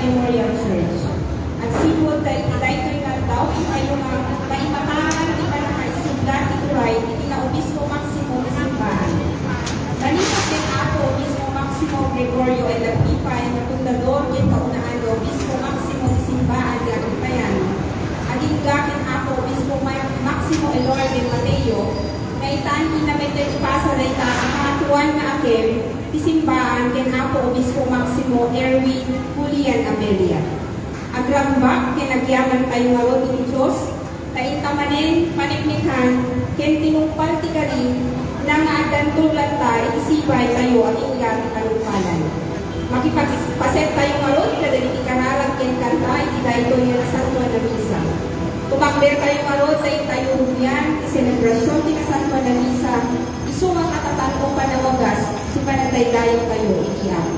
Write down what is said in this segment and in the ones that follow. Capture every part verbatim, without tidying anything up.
Memorial Church. Agsipud ta iti daytoy nga aldaw, ipayo nga maimataran ti pannakaisubli ti turay iti naobispo maksimo ti simbahan. Naliput ken Apo Obispo Maksimo Gregorio L. Agpipay nga fundador ken kaunaan nga Obispo Maksimo ti Simbahan ti Agripayan, agingga ken Apo Obispo Ma-, Maksimo Elor del Mateo, nga itan ti named nga ipasa dayta a kaapuan nga akem ti simbahan ken Apo Obispo Maksimo Erwin Julian Abella. Agrambak ken agyamantayo ngarud iti Dios, ta inta manen paneknekan ken tinungpal ti kari na nga addanto latta iti sibaytayo agingga ti panungpalan. Makipagpasettayo ngarud kadagiti kararag ken kanta iti daytoy nga nasantoan a misa. Tumakdertayo ngarud ta intayo rugian ti selebrasion ti nasantoan a misa, isu nga katatan-o panawagas ti panagdaydayawtayo iti Apo.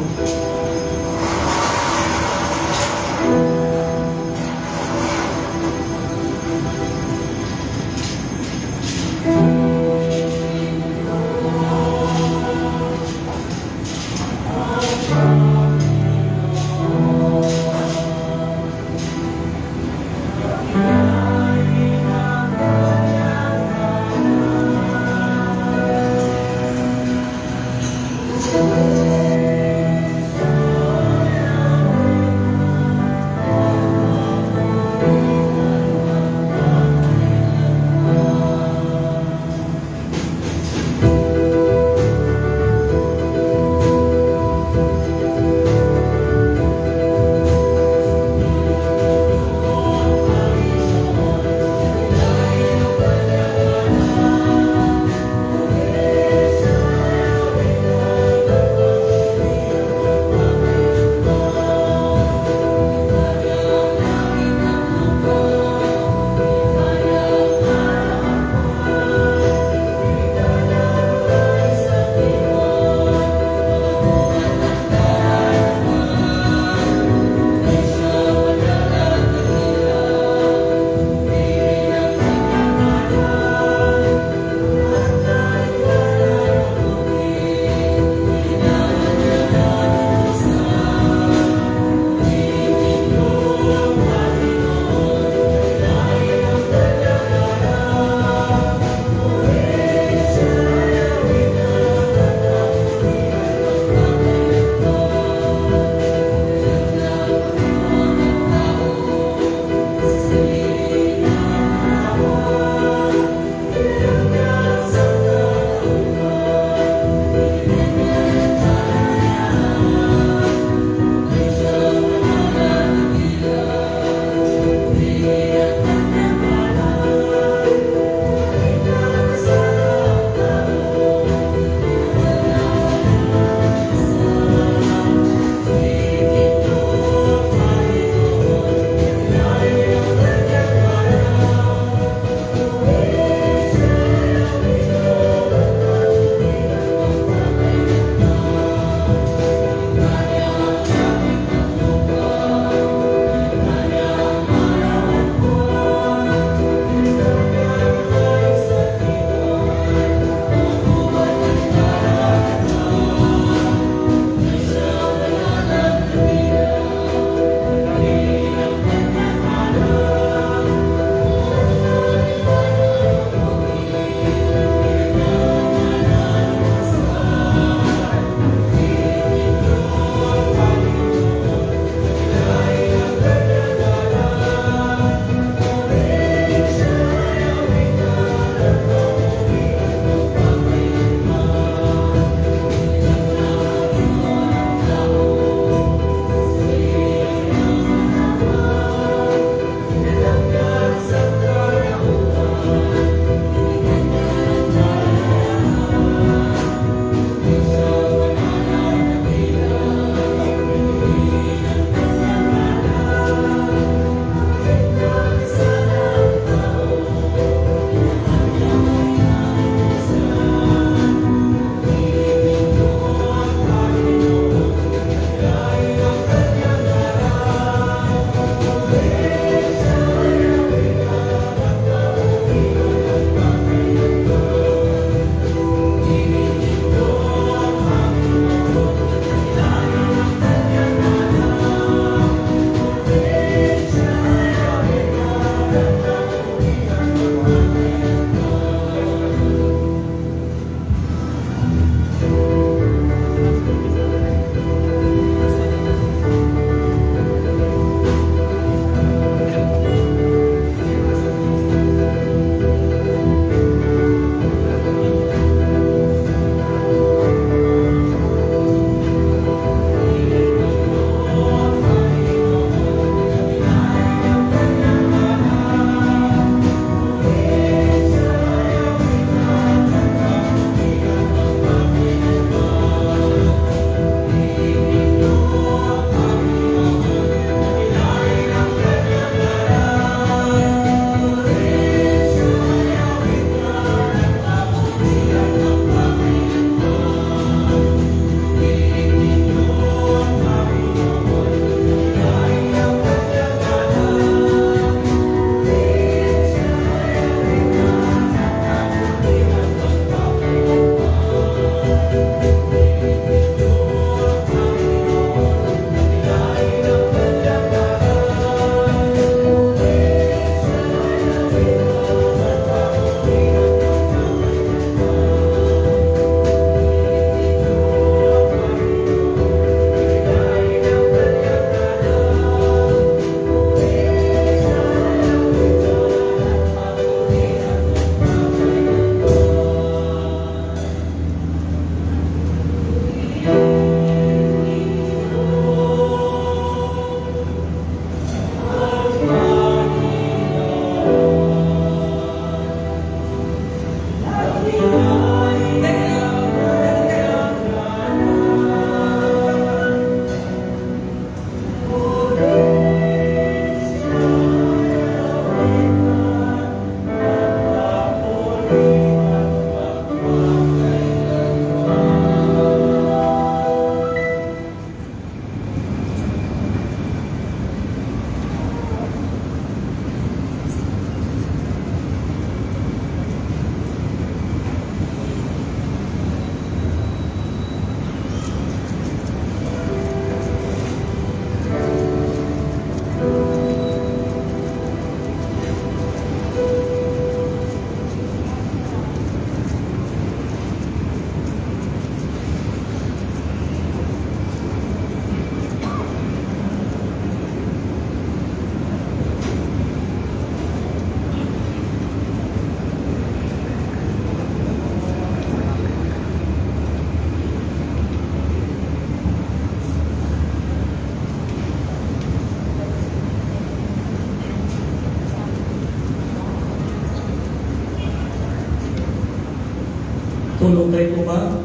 Tulongtayo koma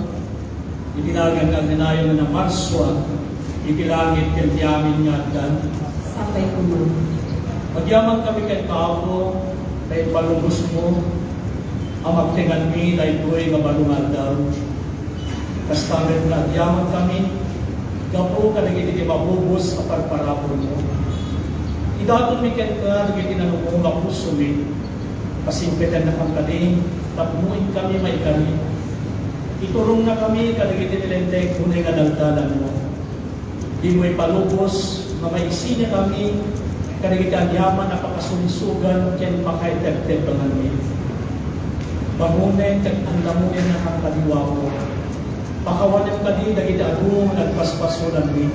iti nagan nga agnayon nga namarsua iti langit ken ti amin nga adda. Sapay koma. Agyaman kami kenka, Apo, ta impalubosmo a magtenganmi daytoy nga baro nga aldaw. Kasta met nga agyaman kami gapu kadagiti mabubos a parparabur. Idatonmi kenka dagiti nanungnong a pusomi. Pasingpetennakam kadi tapno inkami maikari. Iturongna kami kadagiti ni Linteg unay nga daldalanmo. Dimo ipalubos nga maisinakami kadagiti aniaman a pakasunsugan ken pakaitebtebanganmi. Bangonen ket annamonennakam kadi, Apo. Pakawanem kadi dagiti adu nga nagbasbasolanmi.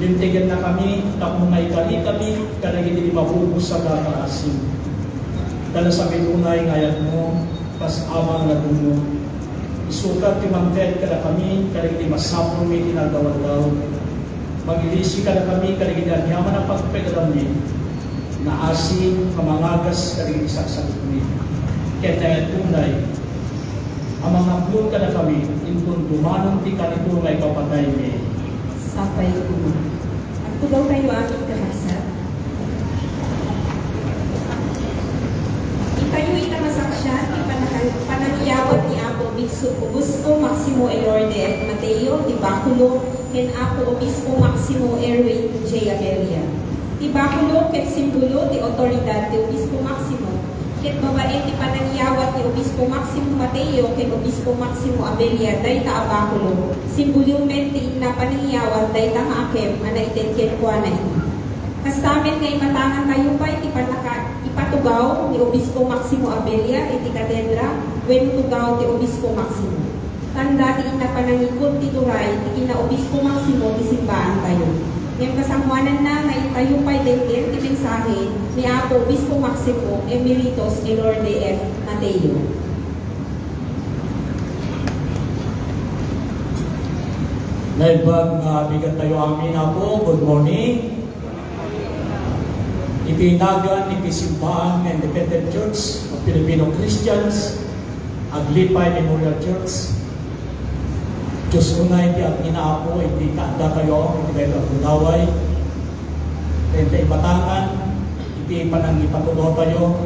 Lintegennakami tapno maikari kami kadagiti mabubos a gagaasim. Ta nasabiton unay nga ayatmo, kas Ama nga nadumo. Isukat ti mangted kadakami kadagiti masapulmi iti naldaw-aldaw. Mangilisi kadakami kadagiti aniaman a pagpagarammi. Naasi nga mangagas kadagiti saksakitmi. Ken nayatunay a mangablon kadakami inton dumanon ti kanito nga ipapataymi. Sapay koma. Agtugawtayo amin, kakabsat. Itayo ita masaksian ti panaka-, panangiyawat ni Apo Obis-, Obispo Maximo Elorde F. Mateo, ti bakulo, ken Apo Obispo Maximo Erwin J. Abella. Ti bakulo ket simbolo ti awtoridad ti Obispo Maximo, ket babaen ti panangiyawat ni Obispo Maximo Mateo ken Obispo Maximo Abella dayta a bakulo, simbolo met ti inna panangiyawat dayta nga akem a naited kenkuana idi. Kasta met nga imatangantayo pay ti pannaka-, ipatugaw ni Obispo Maximo Abella iti katedra wenno tugaw ti Obispo Maximo. Tanda ti inna panangikut ti turay ti kinna Obispo Maximo ti simbaantayo. Ngem kasangoananna nga intayo pay denggen ti mensahe ni Apo Obispo Maximo Emeritus Elorde F. Mateo. Naimbag nga bigattayo amin, Apo. Good morning. Iti nagan iti Simbahan nga Independent Church of Filipino Christians, Aglipay Memorial Church, Dios unay ti agngina, Apo, iti kaaddatayo iti daytoy a gundaway. Ken ta ibatangan iti panangipatugawtayo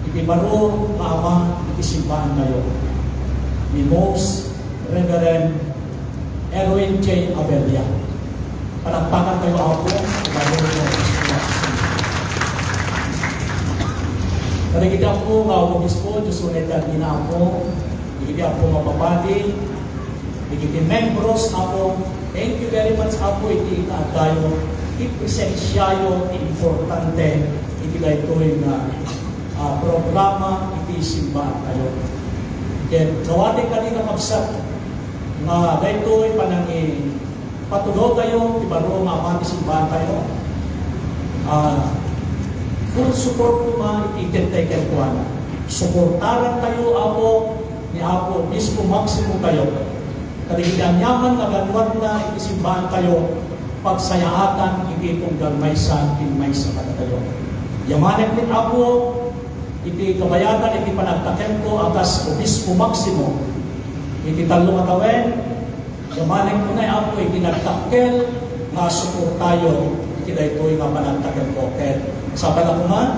iti baro nga ama iti simbaantayo, ni Most Reverend Erwin J. Abella. Palakpakantayo, Apo. Kadagiti Apo nga obispo, Dios unay ti agngina, Apo. Dagiti Apo nga papadi, dagiti membros, Apo. Thank you very much, Apo, iti kaaddayo, iti presensiayo, ti importante iti daytoy nga, ah, programa iti simbaantayo. Ket awaten kadi, kakabsat, nga daytoy panangipatugawtayo ti baro nga ama ti simbaantayo. Ah, full support koma iti itedtayo kenkuana. Suportarantayo, Apo, ni Apo Obispo Maximo tayo. Kadagiti aniaman nga ganwatna iti simbaantayo, pagsayaatan iti tunggal maysa ken maysa kadatayo. Yamanek met, Apo, iti kabayatan iti panagtakenko a kas Obispo Maximo iti tallo nga tawen. Yamanek unay, Apo, iti nagdakkel nga suportayo iti daytoy nga panagtakenko. Ket sabali koma,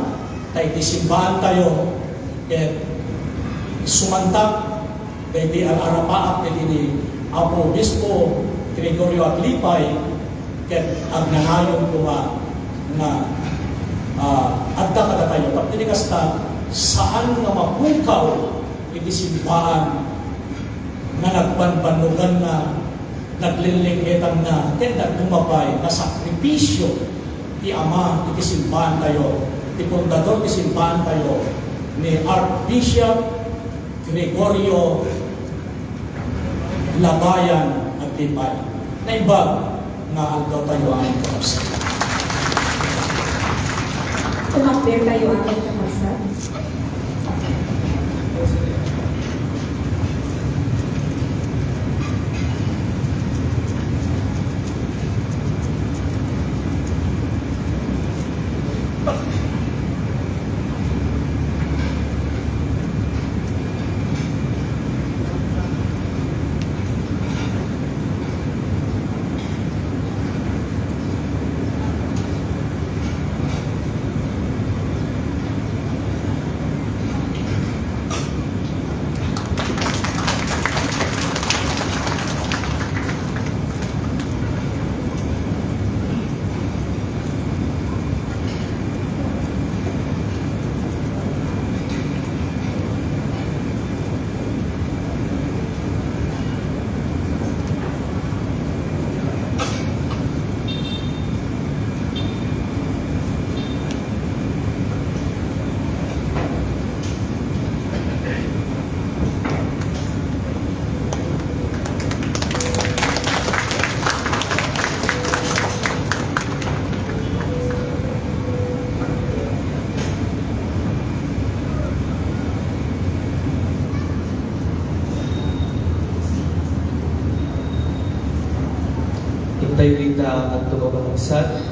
ta iti simbaantayo, ket sumangpet daydi ar-arapaak daydi ni Apo Obispo Gregorio Aglipay, ket agnanayon koma nga, ah, adda kadatayo. Tapno iti kasta, saan nga mapukaw iti simbaan nga nagbanbannoganna, naglilling-etanna, ken nagduma pay nga sakripisio ti ama iti simbaantayo, ti fundador ti simbaantayo, ni Archbishop Gregorio Labayan Aglipay. Naimbag nga aldaw tayo ang kakabsat. Tumakder tayo ang kakabsat. Rita Antonio Kakabsat,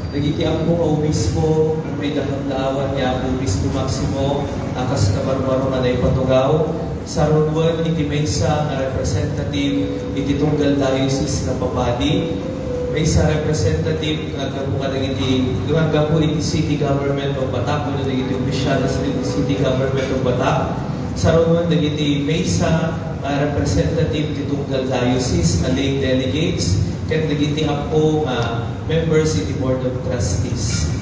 dagiti ampo nga obispo, may dakamdaawan nga Obispo Maximo, a kas kabarbaro nga naipatugaw, saruno iti maysa nga representative iti tunggal diocese nga papadi, maysa representative nga aggapu kadagiti, nga aggapu iti City Government of Batac, wenno dagiti opisyales iti City Government of Batac, saruno dagiti maysa nga representative ti tunggal diocese nga lay delegates, ken dagiti ampo nga members iti Board of Trustees.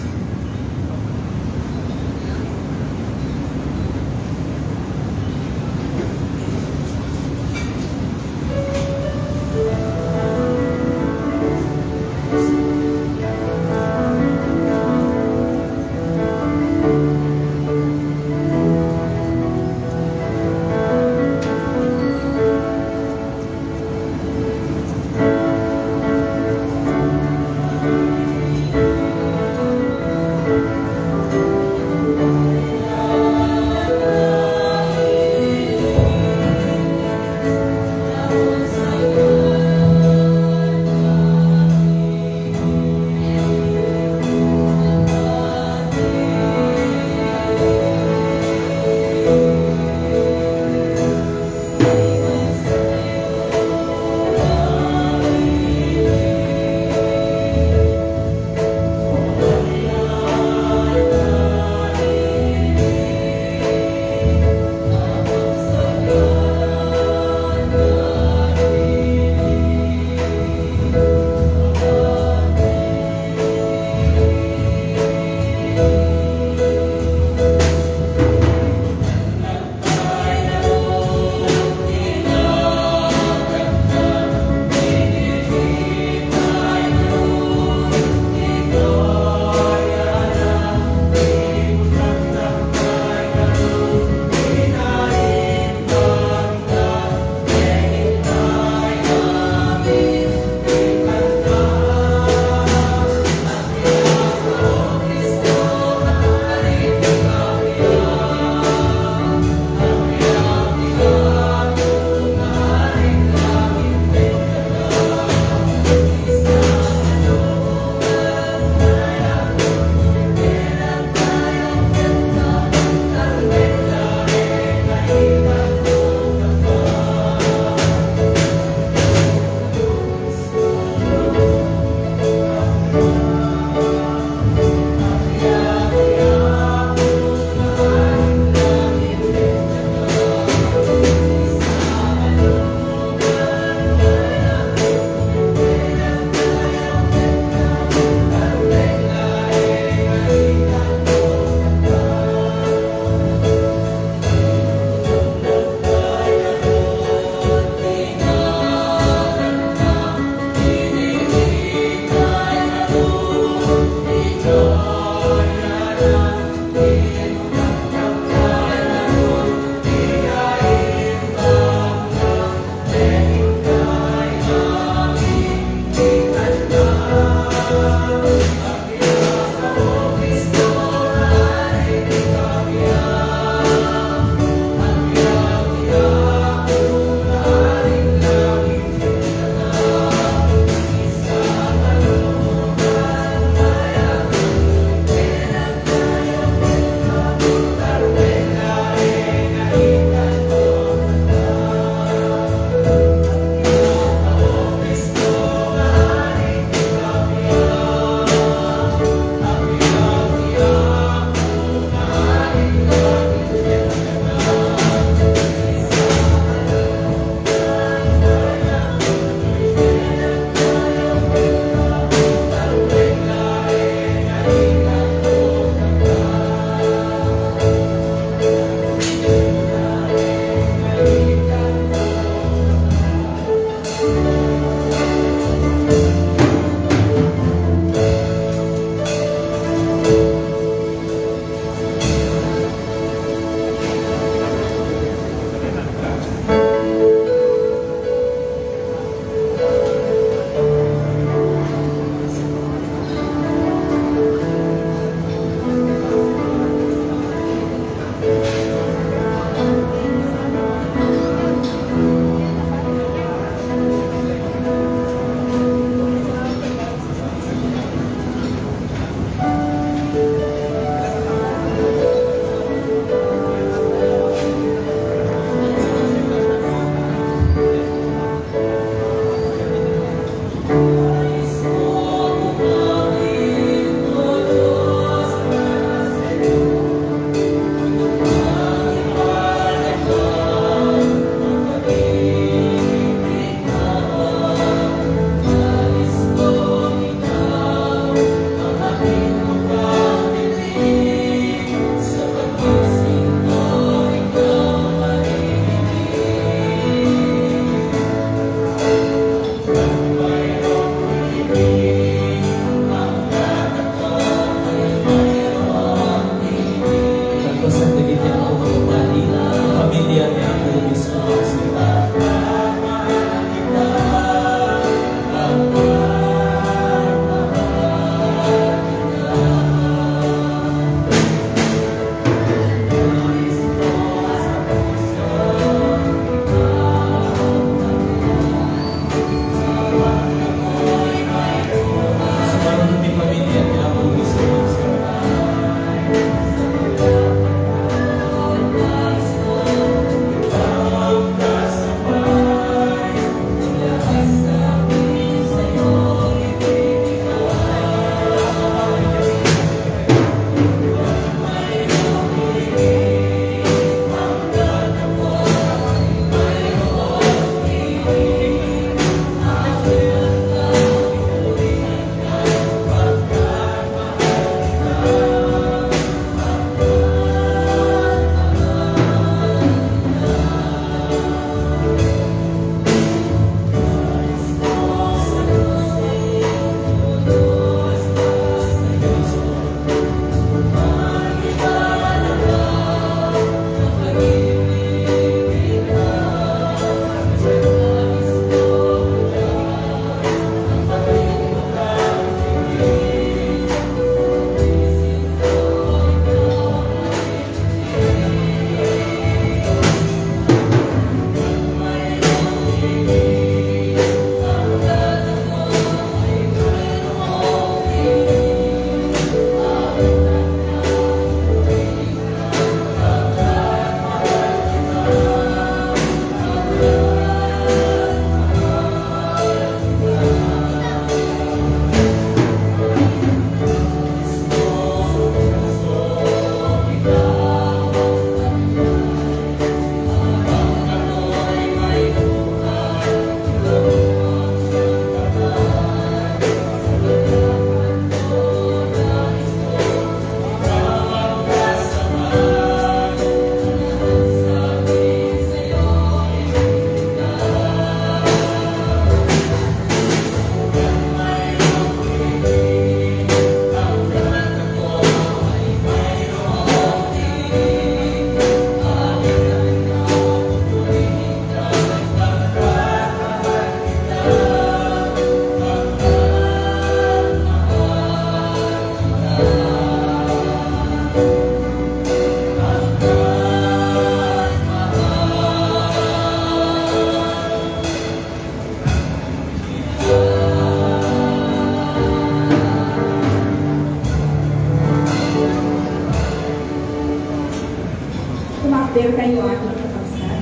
Pero kayo, aking kakabsat.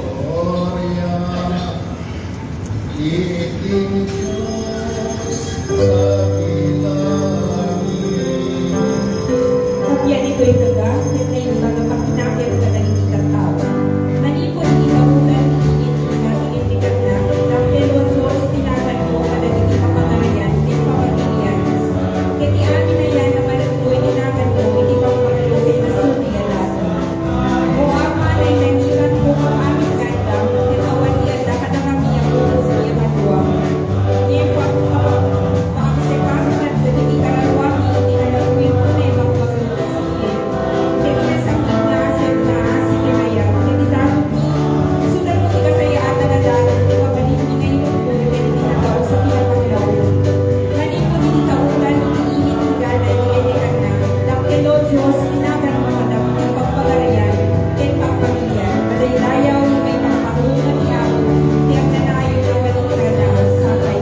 Gloria iti Dios sa langit. Tapno ditoy daga, ket naintan a pakinakem kadagiti tattao. Manipud iti kabulan iti init nga ininteganna, tapno Dios ti naganmo kadagiti kapagarayan ken pamagilian, ket ti amin a yan a managtoy ti naganmo iti pamagtuloy ken nasudi a lati. O Ama, nainangibanko nga amin nga addam, ket awan ti adda kadakami a pulos iti aduam. Ngem pa-, pa-, paaksepanak dagiti kararuami iti nanagkuy nga ibagbagak. Ket ti nasakit nga asen nga asi ti mayat, ket ti daton, isu ti kasayaatan a dalan ti mabalinmi nga inubbol ken ti nataos a kinapaglaom. Manipud iti kabulan iti init nga ininteganna, dakkel, O Dios, ti naganmo kadagiti pagpagarayan ken pagpamilian, madaydayaw ti maipangpanguna ti Apo, ti agnanayon a malikana, sapay.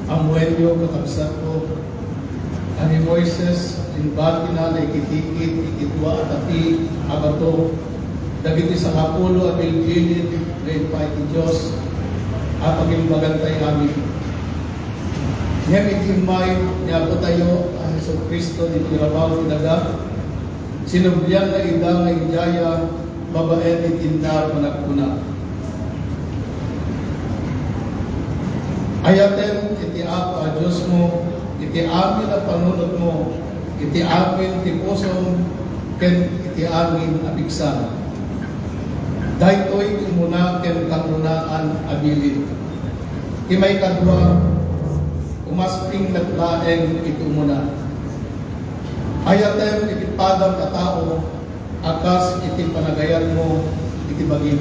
Ammoenyo, kakabsatko, a ni Moises Imbatina naikitikit iti dua a tapi a bato dagiti sangapulo a bilbilin nga impaay ti Dios a pagimbagantayo amin. Ngem iti immay ni Apotayo a Jesu-Cristo ditoy rabaw ti daga, sinublianna ida nga idiaya babaen iti inna a panagkuna, "Ayatem iti Apo a Diosmo iti amin a panunotmo, iti amin ti pusom, ken iti amin a pigsam." Daytoy ti umuna ken kangrunaan a bilin. Ti maikadua, umasping met laeng iti umuna. "Ayatem iti padam a tao a kas iti panagayatmo iti bagim."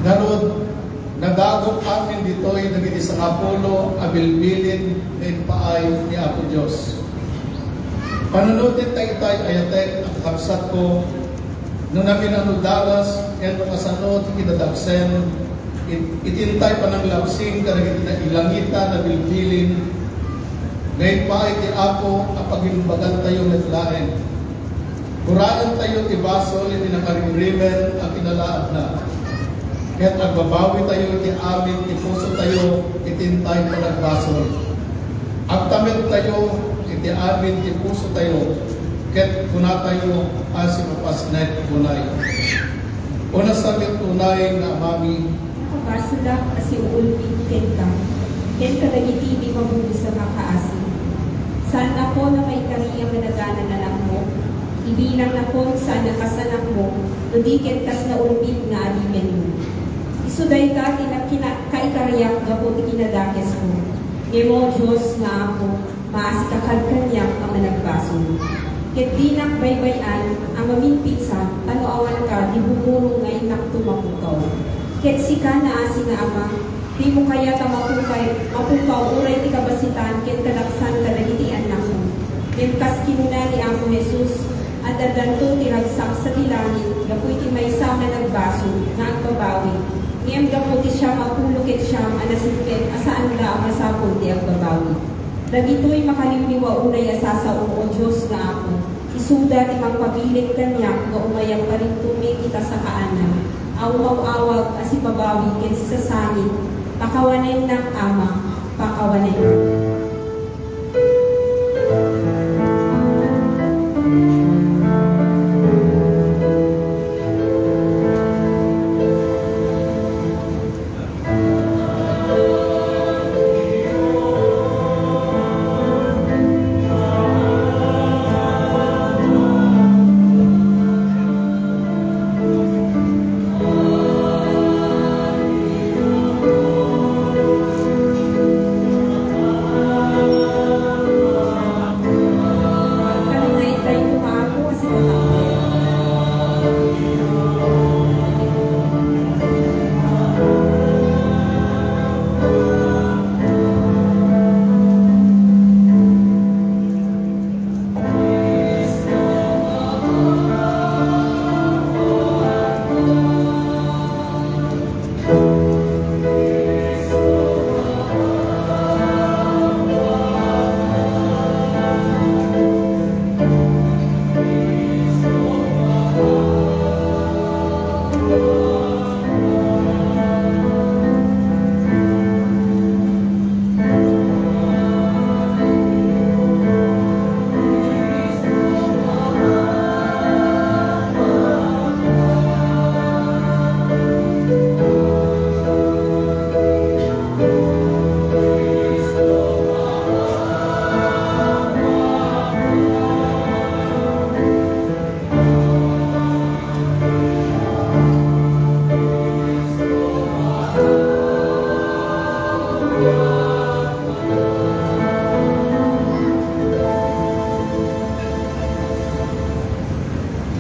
Ngarud, nadagop amin ditoy dagiti sangapulo a bilbilin nga impaay ni Apo Dios. Panunoten ta itay, ayatek a kakabsatko, no naminano daras ken no kasano ti kinadaksen, it-, itintay pananglabsing kadagiti nailangitan a bilbilin nga impaay ti Apo a pagimbagantayo met laeng. Guraentayo ti basol iti nakarimrimen a kinalaadna, ket agbabawitayo iti amin ti pusotayo iti intay panagbasol. Agtamedtayo iti amin ti pusotayo, ket kunatayo a sipapasnek unay. Unasam met unay nga Amami, nakabasolak a siuulbit kenka, ken kadagiti di mabubusa a kaasi. Saannakon a maikari a nagana anakmo, ibilangnakon saan a kas anakmo, no di ket kas naulbit nga adipenmo. Isu dayta ti nakina-, kaikariak gapu ti kinadakesmo. Ngem, O Dios nga Apo, maasika kad kaniak a managbasol. Ket dinak baybay-an a maminpitsa, ta no awanka, di bumurong nga innakto mapukaw. Ket sika, naasi nga Ama, dimo kayat a mapukay, mapukaw uray ti kabasitan ken kadaksan kadagiti annakmo. Ngem kas kinuna ni Apo Jesus, addanto ti ragsak sadi langit gapu iti maysa a managbasol nga agbabawi, ngem gapu ti siam a pulo ket siam a nasingpet a saan la a masapul ti agbabawi. Dagitoy makaliwliwa unay a sasao, O Dios nga Apo, isuda ti mangpapilit kaniak nga umayak parintumeng ita sakaana a umaw-awag a sibabawi ken sisasangit. Pakawanennak, Ama, pakawanennak.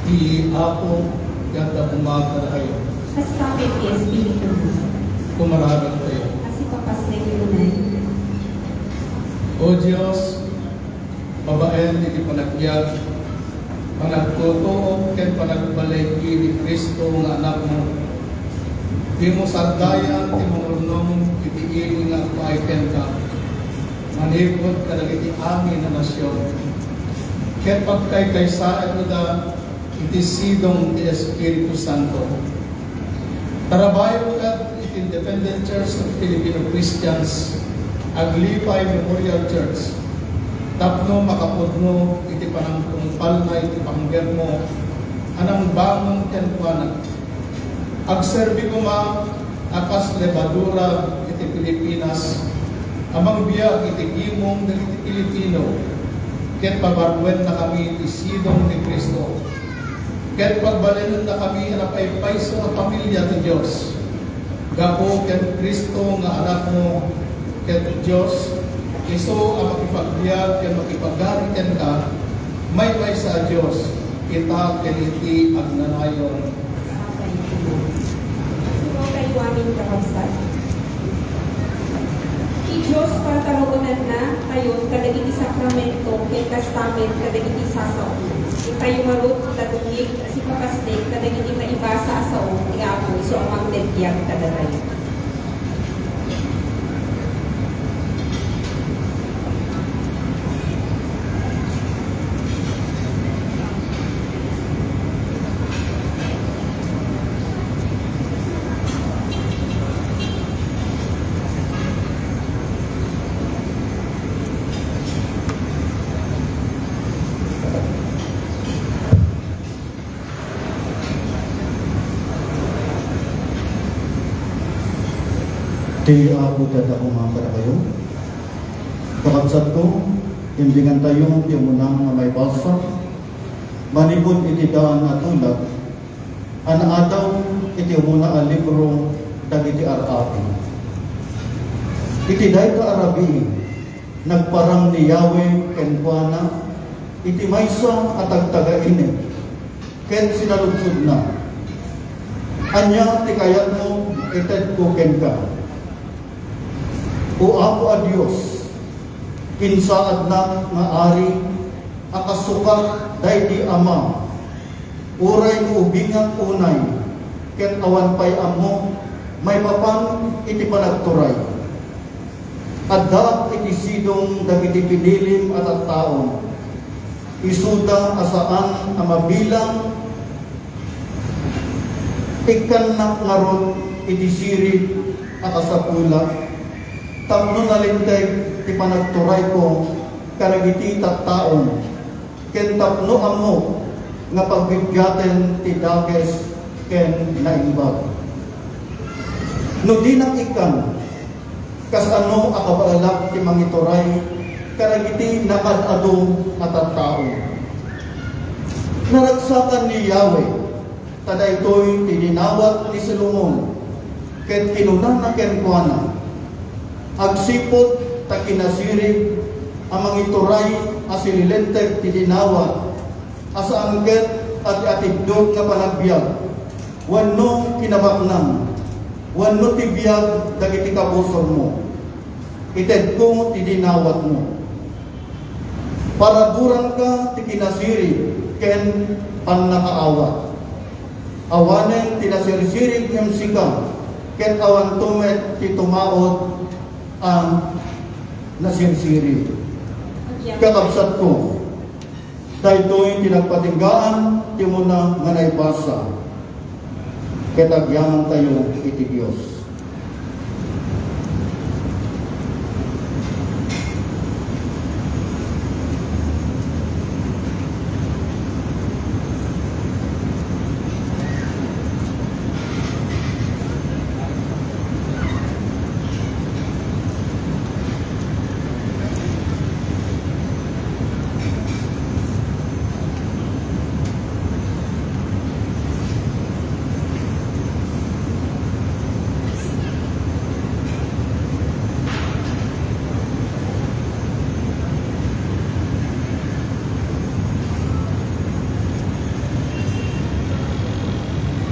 Ti Apo, adda koma kadakayo. Kasta met ti Espiritu mo. Kumararag tayo. A sipapasnek unay. O Dios, babaen iti panagbiag, panagtutuok ken panagbalay ni Cristo nga Anakmo, dimo sardayan ti mangurnong iti ili nga agpaay kenka manipud kadagiti amin a nasion. ket pagkaykaysaenyo da iti sidong ti Espiritu Santo. Tarabayo kad iti Independent Church of Filipino Christians, Aglipay Memorial Church, tapno makapudno iti panangtungpalna iti panggepmo a nangbangon kenkuana. Agserbi koma a kas lebadura iti Pilipinas a mangbiag iti gimong dagiti Pilipino, ket pabarruennakami iti sidong ni Cristo, ket pagbalinennakami a napaypayso a pamilia ti Dios. Gapu ken Cristo nga Anakmo, ket Dios, isu a makipagbiag ken makipagari kenka, maymaysa a Dios, ita ken iti agnanayon. Amen. Ikaw tayo amin, kakabsat. Ti Dios, pataruonanna tayo kadagiti sakramento ken kasta met kadagiti sasaona. Intayo ngarud ta dumngeg a sipapasnek kadagiti naibasa a sao ti Apo isu a mangted biag kadatayo. Ti Apo ti adda koma kadakayo. Kakabsatko, imbingantayo ti umuna nga maibasa manipud iti daan a tulag a naadaw iti umuna a libro dagiti ar-abi. Iti dayta a rabii, nagparang ni Yahweh kenkuana iti maysa a tagtagainit ken sinaludsodna, "Ania ti kayatmo itedko kenka, O Apo a Dios? Insaadnak nga ari a kasukat daydi Ama, uray no ubingak unay ket awan pay ammok maipapan iti panagturay." Addaak iti sidong dagiti pinilim a tattaom. Isuda a saan a mabilang, ikkannak ngarud iti sirib a kasapulak tapno nalinteg ti panagturayko kadagiti tattaom. Ken tapno ammok nga pagbiggaten ti dakes ken naimbag. No dinak ikkan, kasano a kabaelak ti mangituray kadagiti nakaad-adu a tattao? Naragsakan ni Yahweh ta daytoy ti dinawat ni Solomon, ket kinunana kenkuana, "Agsipud ta kinasirib a mangituray a sililinteg ti dinawat a saan ket ati-atiddog nga panagbiag, wenno kinabaknang, wenno ti biag dagiti kabusormo, itedko ti dinawatmo. Paraburanka ti kinasirib ken pannakaawat. Awanen ti nasirsirig ngem sika, ket awanto met ti tumaud a nasirsirig." Kakabsatko, daytoy ti nagpatinggaan ti umuna nga naibasa, ket agyamantayo iti Dios.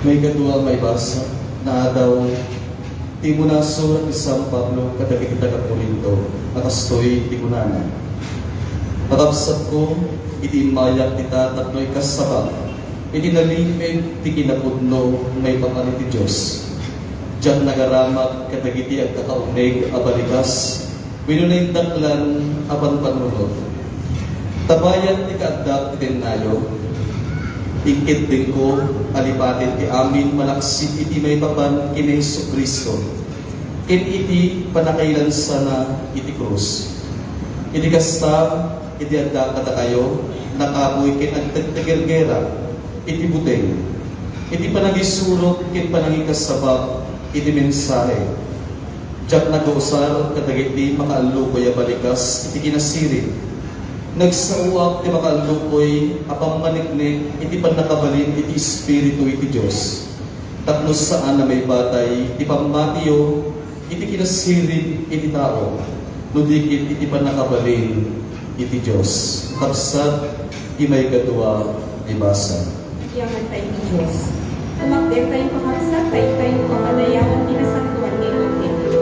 Maikadua a maibasa, naadaw ti umuna a surat ni San Pablo kadagiti taga-Corinto, a kastoy ti kunana, "Kakabsatko, idi immayak dita tapno ikasabak iti naliped ti kinapudno maipapan iti Dios, diak nagaramat kadagiti agkakauneg a balikas wenno naindaklan a panpanunot. Ta bayat ti kaaddak ti tennayo, inkeddengko a lipaten ti amin malaksid iti maipapan ken ni Jesu-Cristo, ken iti pannakailansana iti krus. Iti kasta, iti adda kadakayo, nakapuy ken agtegtegergera iti buteng, iti panangisurot ken panangikasabak iti mensahe. Diak nagausar kadagiti makaallukoy a balikas iti kinasiring. Nagsaoak ti makaallukoy a pammaneknek iti pannakabalin iti Espiritu iti Dios, tapno saan a maibatay ti pammatiyo iti kinasiring iti tao, no di ket iti pannakabalin iti Dios. Kabsat, ti maikadua a basol. Yaman tayo ti Dios. Umakder tayo, kakabsat, tayo tayo pagpanayawan ti nasantoan nga ebanghelio.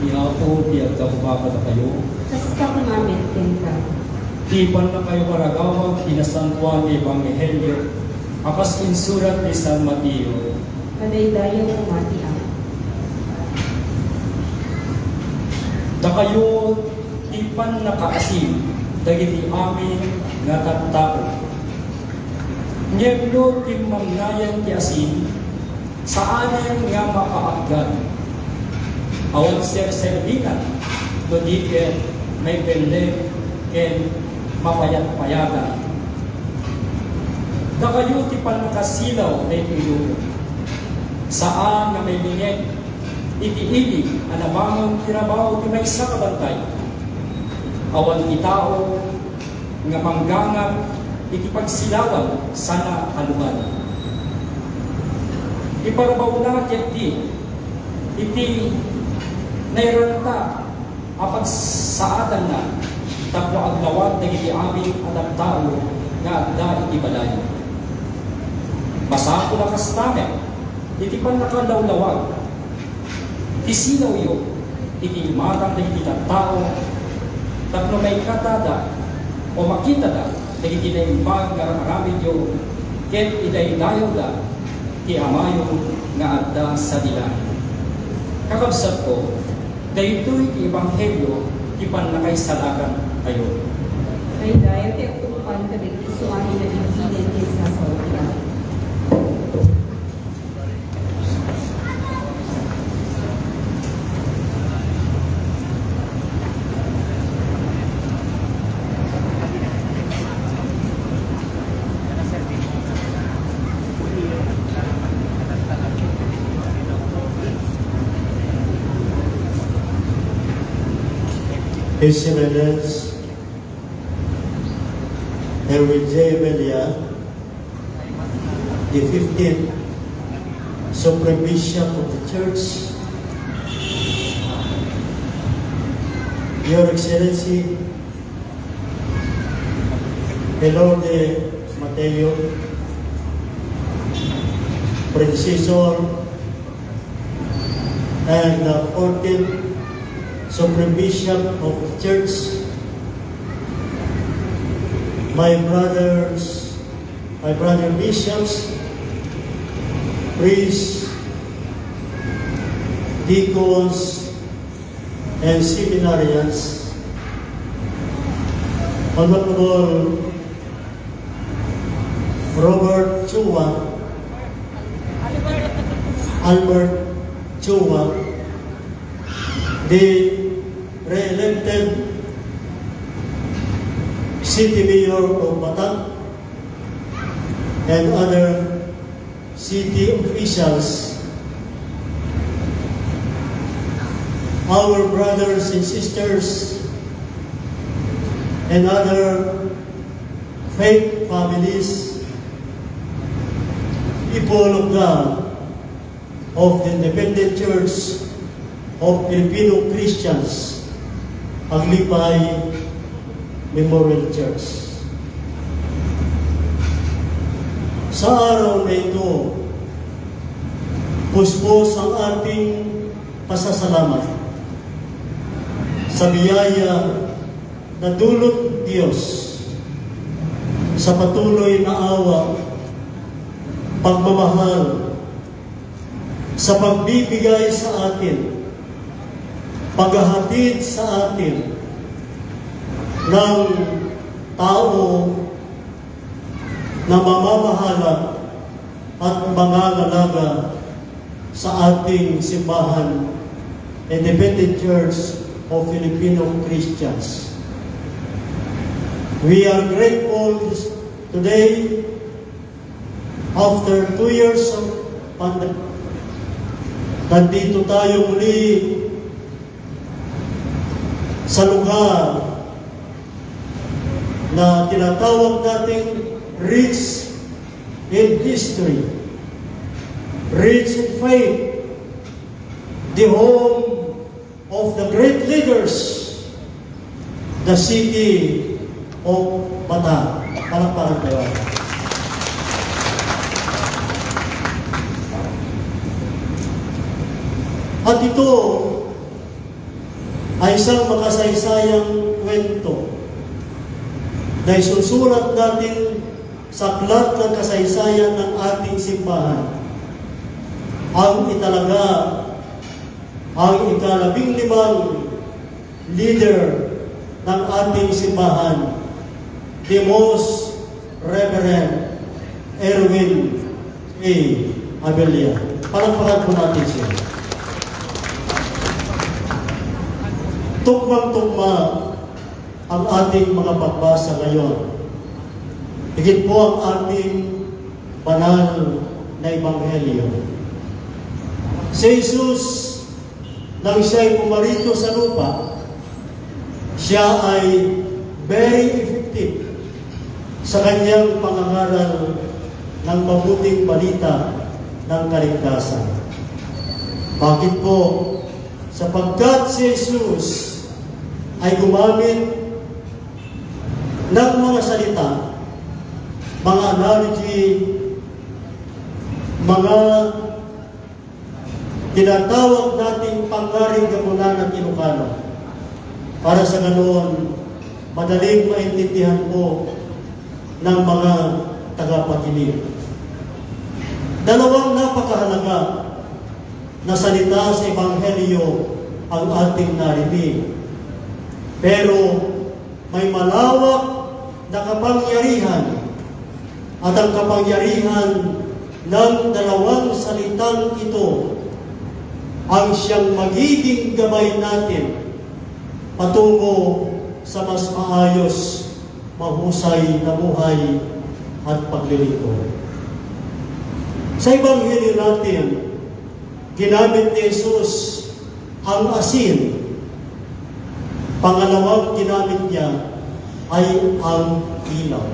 Iti Apo ti aggapu kadakayo. Kasta koma met kenka. Ti pannakayo paragawag ti nasantoan nga ebanghelio a kas insurat ni San Mateo. Madaydayaw koma ti Apo. Dakayo ti pannakaasin dagiti amin nga tattao. Ngem no timmamnayan ti asin, saanen nga mapaaggan. Awan serserbinan no di ket maipelleng ken mapayatpayagan. Dakayo ti pannakasilaw daytoy lubong. Saan nga mailingeg iti ili a nabangon ti rabaw ti maysa nga bantay. Awan ti tao nga manggangan iti pagsilawan sana a lugar. Iparabawna ketdi iti nairanta a pagsaadanna tapno aglawad dagiti amin a tattao nga adda iti balay. Masapul a kasta met iti pannakalawlawag ti silawyo iti imatang dagiti tattao tapno maikkatada o makitada dagiti naimbag nga ar-aramidyo ket idaydayawda ti Amayo nga adda sadi langit. Kakabsatko, daytoy ti ebanghelio ti pannakaisalakantayo. Daydayaw ti agtungpal kadagiti suamin a bilbilin ti sasaoda. His Eminence Henry J. Melia, the fifteenth Supreme Bishop of the Church, Your Excellency, Elorde Mateo, predecessor, and the fourteenth Supreme Bishop of the Church, my brothers, my brother bishops, priests, deacons, and seminarians, Honorable Robert Chua, Albert Chua, the re-elected City Mayor of Batan, and other city officials, our brothers and sisters, and other faith families, people of God, of the Independent Church of Filipino Christians, Aglipay Memorial Church. Sa araw na ito, puspos ang ating pasasalamat sa biyaya na dulot ng Diyos, sa patuloy na awa, pagmamahal, sa pagbibigay sa atin, paghahatid sa atin ng tao na mamamahala at mangangalaga sa ating simbahan, Independent Church of Filipino Christians. We are grateful this, today, after two years of pandemic, nandito tayo muli sa lugar na tinatawag nating rich in history, rich in faith, the home of the great leaders, the city of Bataan. Palakpakan tayo. At ito ay isang makasaysayang kwento na isusulat natin sa aklat ng kasaysayan ng ating simbahan. Ang italaga, ang ikalabing limang leader ng ating simbahan, the Most Reverend Erwin A. Abella. Palakpakan po natin siya. Tukmang-tukma ang ating mga pagbasa ngayon. Higit po ang ating banal na ebanghelyo. Si Jesus, nang siya'y pumarito sa lupa, siya ay very effective sa kanyang pangangaral ng mabuting balita ng kaligtasan. Bakit po? Sapagkat si Jesus ay gumamit ng mga salita, mga analogy, mga tinatawag nating pangaring gapunan ng Ilocano. Para sa ganoon, madaling maintindihan po ng mga tagapakinig. Dalawang napakahalaga na salita sa Ebanghelyo ang ating narinig. Pero may malawak na kapangyarihan, at ang kapangyarihan ng dalawang salitang ito ang siyang magiging gabay natin patungo sa mas maayos, mahusay na buhay at paglilingkod. Sa Ebanghelyo natin, ginamit ni Jesus ang asin. Pangalawang ginamit niya ay ang ilaw.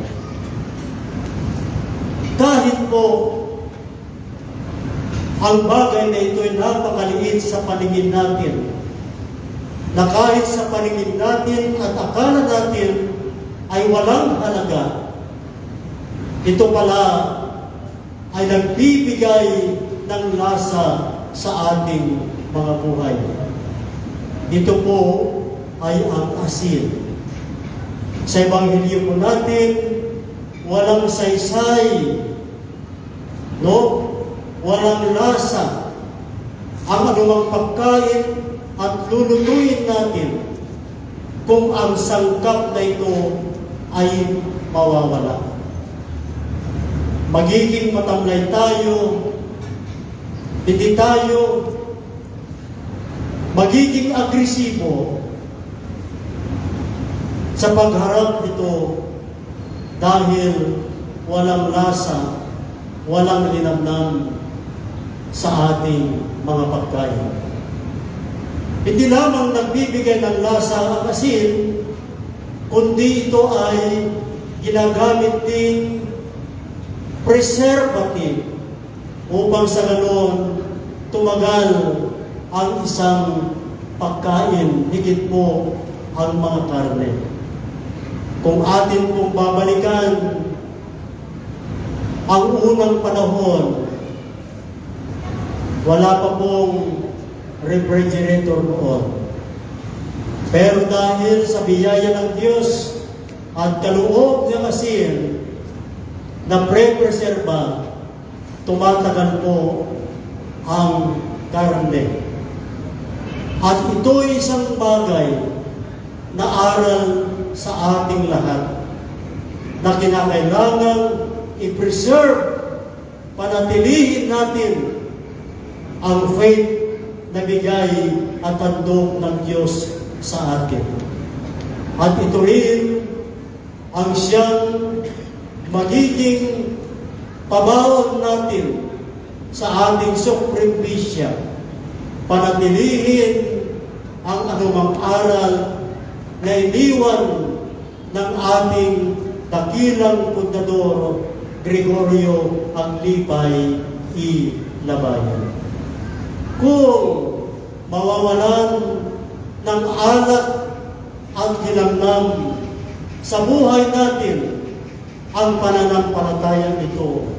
Kahit po ang bagay na ito ay napakaliit sa paligid natin, Na kahit sa paningin natin at akala natin ay walang halaga, ito pala ay nagbibigay ng lasa sa ating mga buhay. Ito po ay ang asin. Sa Ebanghelyo po natin, walang saysay, no? Walang lasa ang anumang pagkain at lulutuin natin kung ang sangkap na ito ay mawawala. Magiging matamlay tayo, hindi tayo magiging agresibo sa pagharap nito dahil walang lasa, walang linamnam sa ating mga pagkain. Hindi lamang nagbibigay ng lasa ang asin, kundi ito ay ginagamit ding preservative upang sa ganon tumagal ang isang pagkain, higit po ang mga karne. Kung atin pong babalikan ang unang panahon, wala pa pong refrigerator noon. Pero dahil sa biyaya ng Diyos at kaloob niyang asin na pre-preserba, tumatagal po ang karne. At ito'y isang bagay na aral sa ating lahat na kinakailangan i-preserve, panatilihin natin ang faith na bigay at handog ng Diyos sa atin. At ito rin ang siyang magiging pabaon natin sa ating suprempisya. Panatilihin ang anumang aral na iniwan ng ating dakilang pundador, Gregorio Aglipay y Labayan. Kung mawawalan ng alat ang linamnam sa buhay natin ang pananampalatayang ito,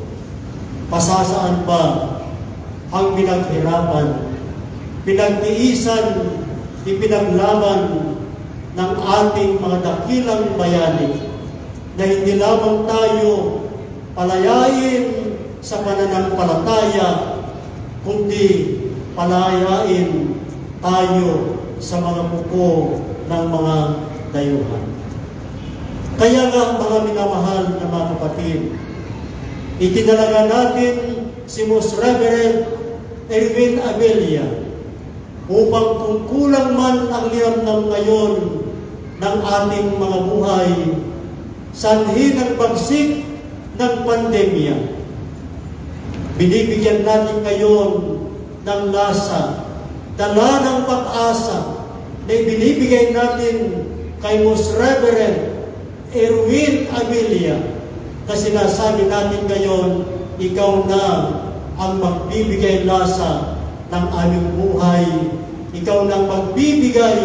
pasasaan pa ang pinaghirapan, pinagtiisan, ipinaglaban ng ating mga dakilang bayani na hindi lamang tayo palayain sa pananampalataya, kundi palayain tayo sa mga kuko ng mga dayuhan. Kaya nga, mga minamahal na mga kapatid, itinalaga natin si Most Reverend Erwin Abella upang kung kulang man ang linamnam ngayon ng ating mga buhay, sanhi ng pagsik ng pandemya, binibigyan natin ngayon ng lasa, dala ng pag-asa na ibinibigay natin kay Most Reverend Erwin Abella, na sinasabi natin ngayon, ikaw na ang magbibigay lasa ng aming buhay. Ikaw na ang magbibigay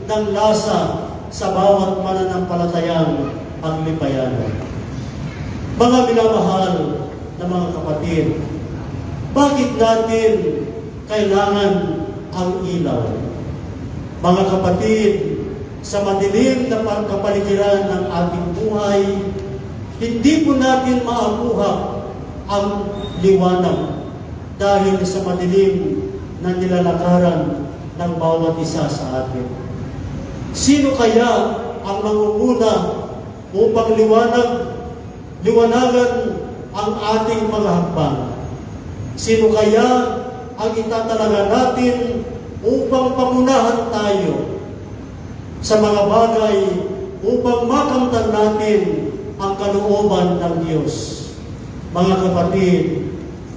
ng lasa sa bawat mananampalatayang Aglipayano. Mga minamahal na mga kapatid, bakit natin kailangan ang ilaw? Mga kapatid, sa madilim na pa-, kapaligiran ng ating buhay, hindi po natin maabuhap ang liwanag dahil sa madilim na nilalakaran ng bawat isa sa atin. Sino kaya ang mangunguna upang liwanag, liwanagan ang ating mga hakbang? Sino kaya ang itatalaga natin upang pangunahan tayo sa mga bagay upang makamtan natin ang kalooban ng Diyos? Mga kapatid,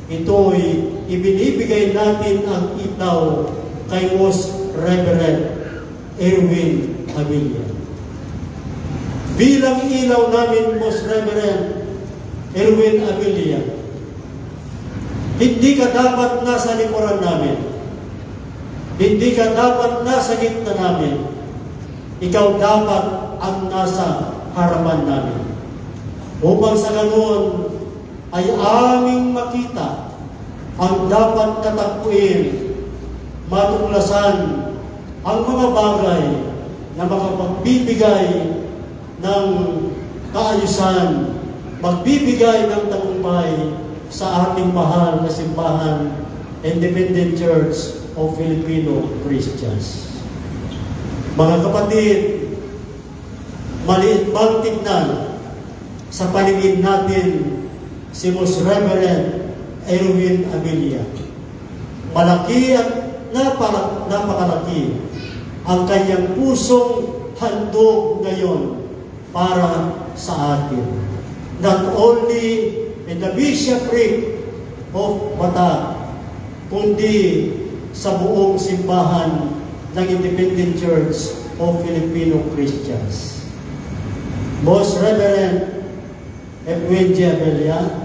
ito'y ibinibigay natin ang ilaw kay Most Reverend Erwin Abella. Bilang ilaw namin, Most Reverend Erwin Abella, hindi ka dapat nasa likuran namin. Hindi ka dapat nasa gitna namin. Ikaw dapat ang nasa harapan namin. Upang sa ganun ay aming makita ang dapat katapuin, matuklasan ang mga bagay na makapagbibigay ng kaayusan, magbibigay ng tagumpay sa ating mahal na simbahan, Independent Church of Filipino Christians. Mga kapatid, maliit mang tignan sa paligid natin si Most Reverend Erwin Abilia. Malaki at napaka-, napakalaki ang kanyang pusong handog ngayon para sa atin. Not only in the bishopric of Bata, kundi sa buong simbahan ng Independent Church of Filipino Christians. Most Reverend F. Wendy Abella,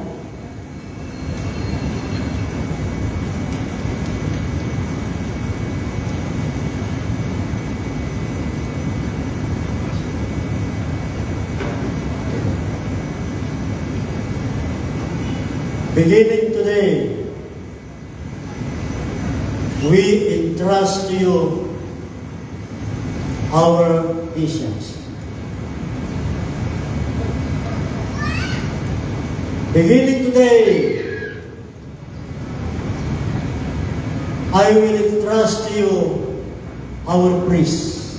beginning today, we entrust to you our visions. Beginning today, I will entrust to you our priests.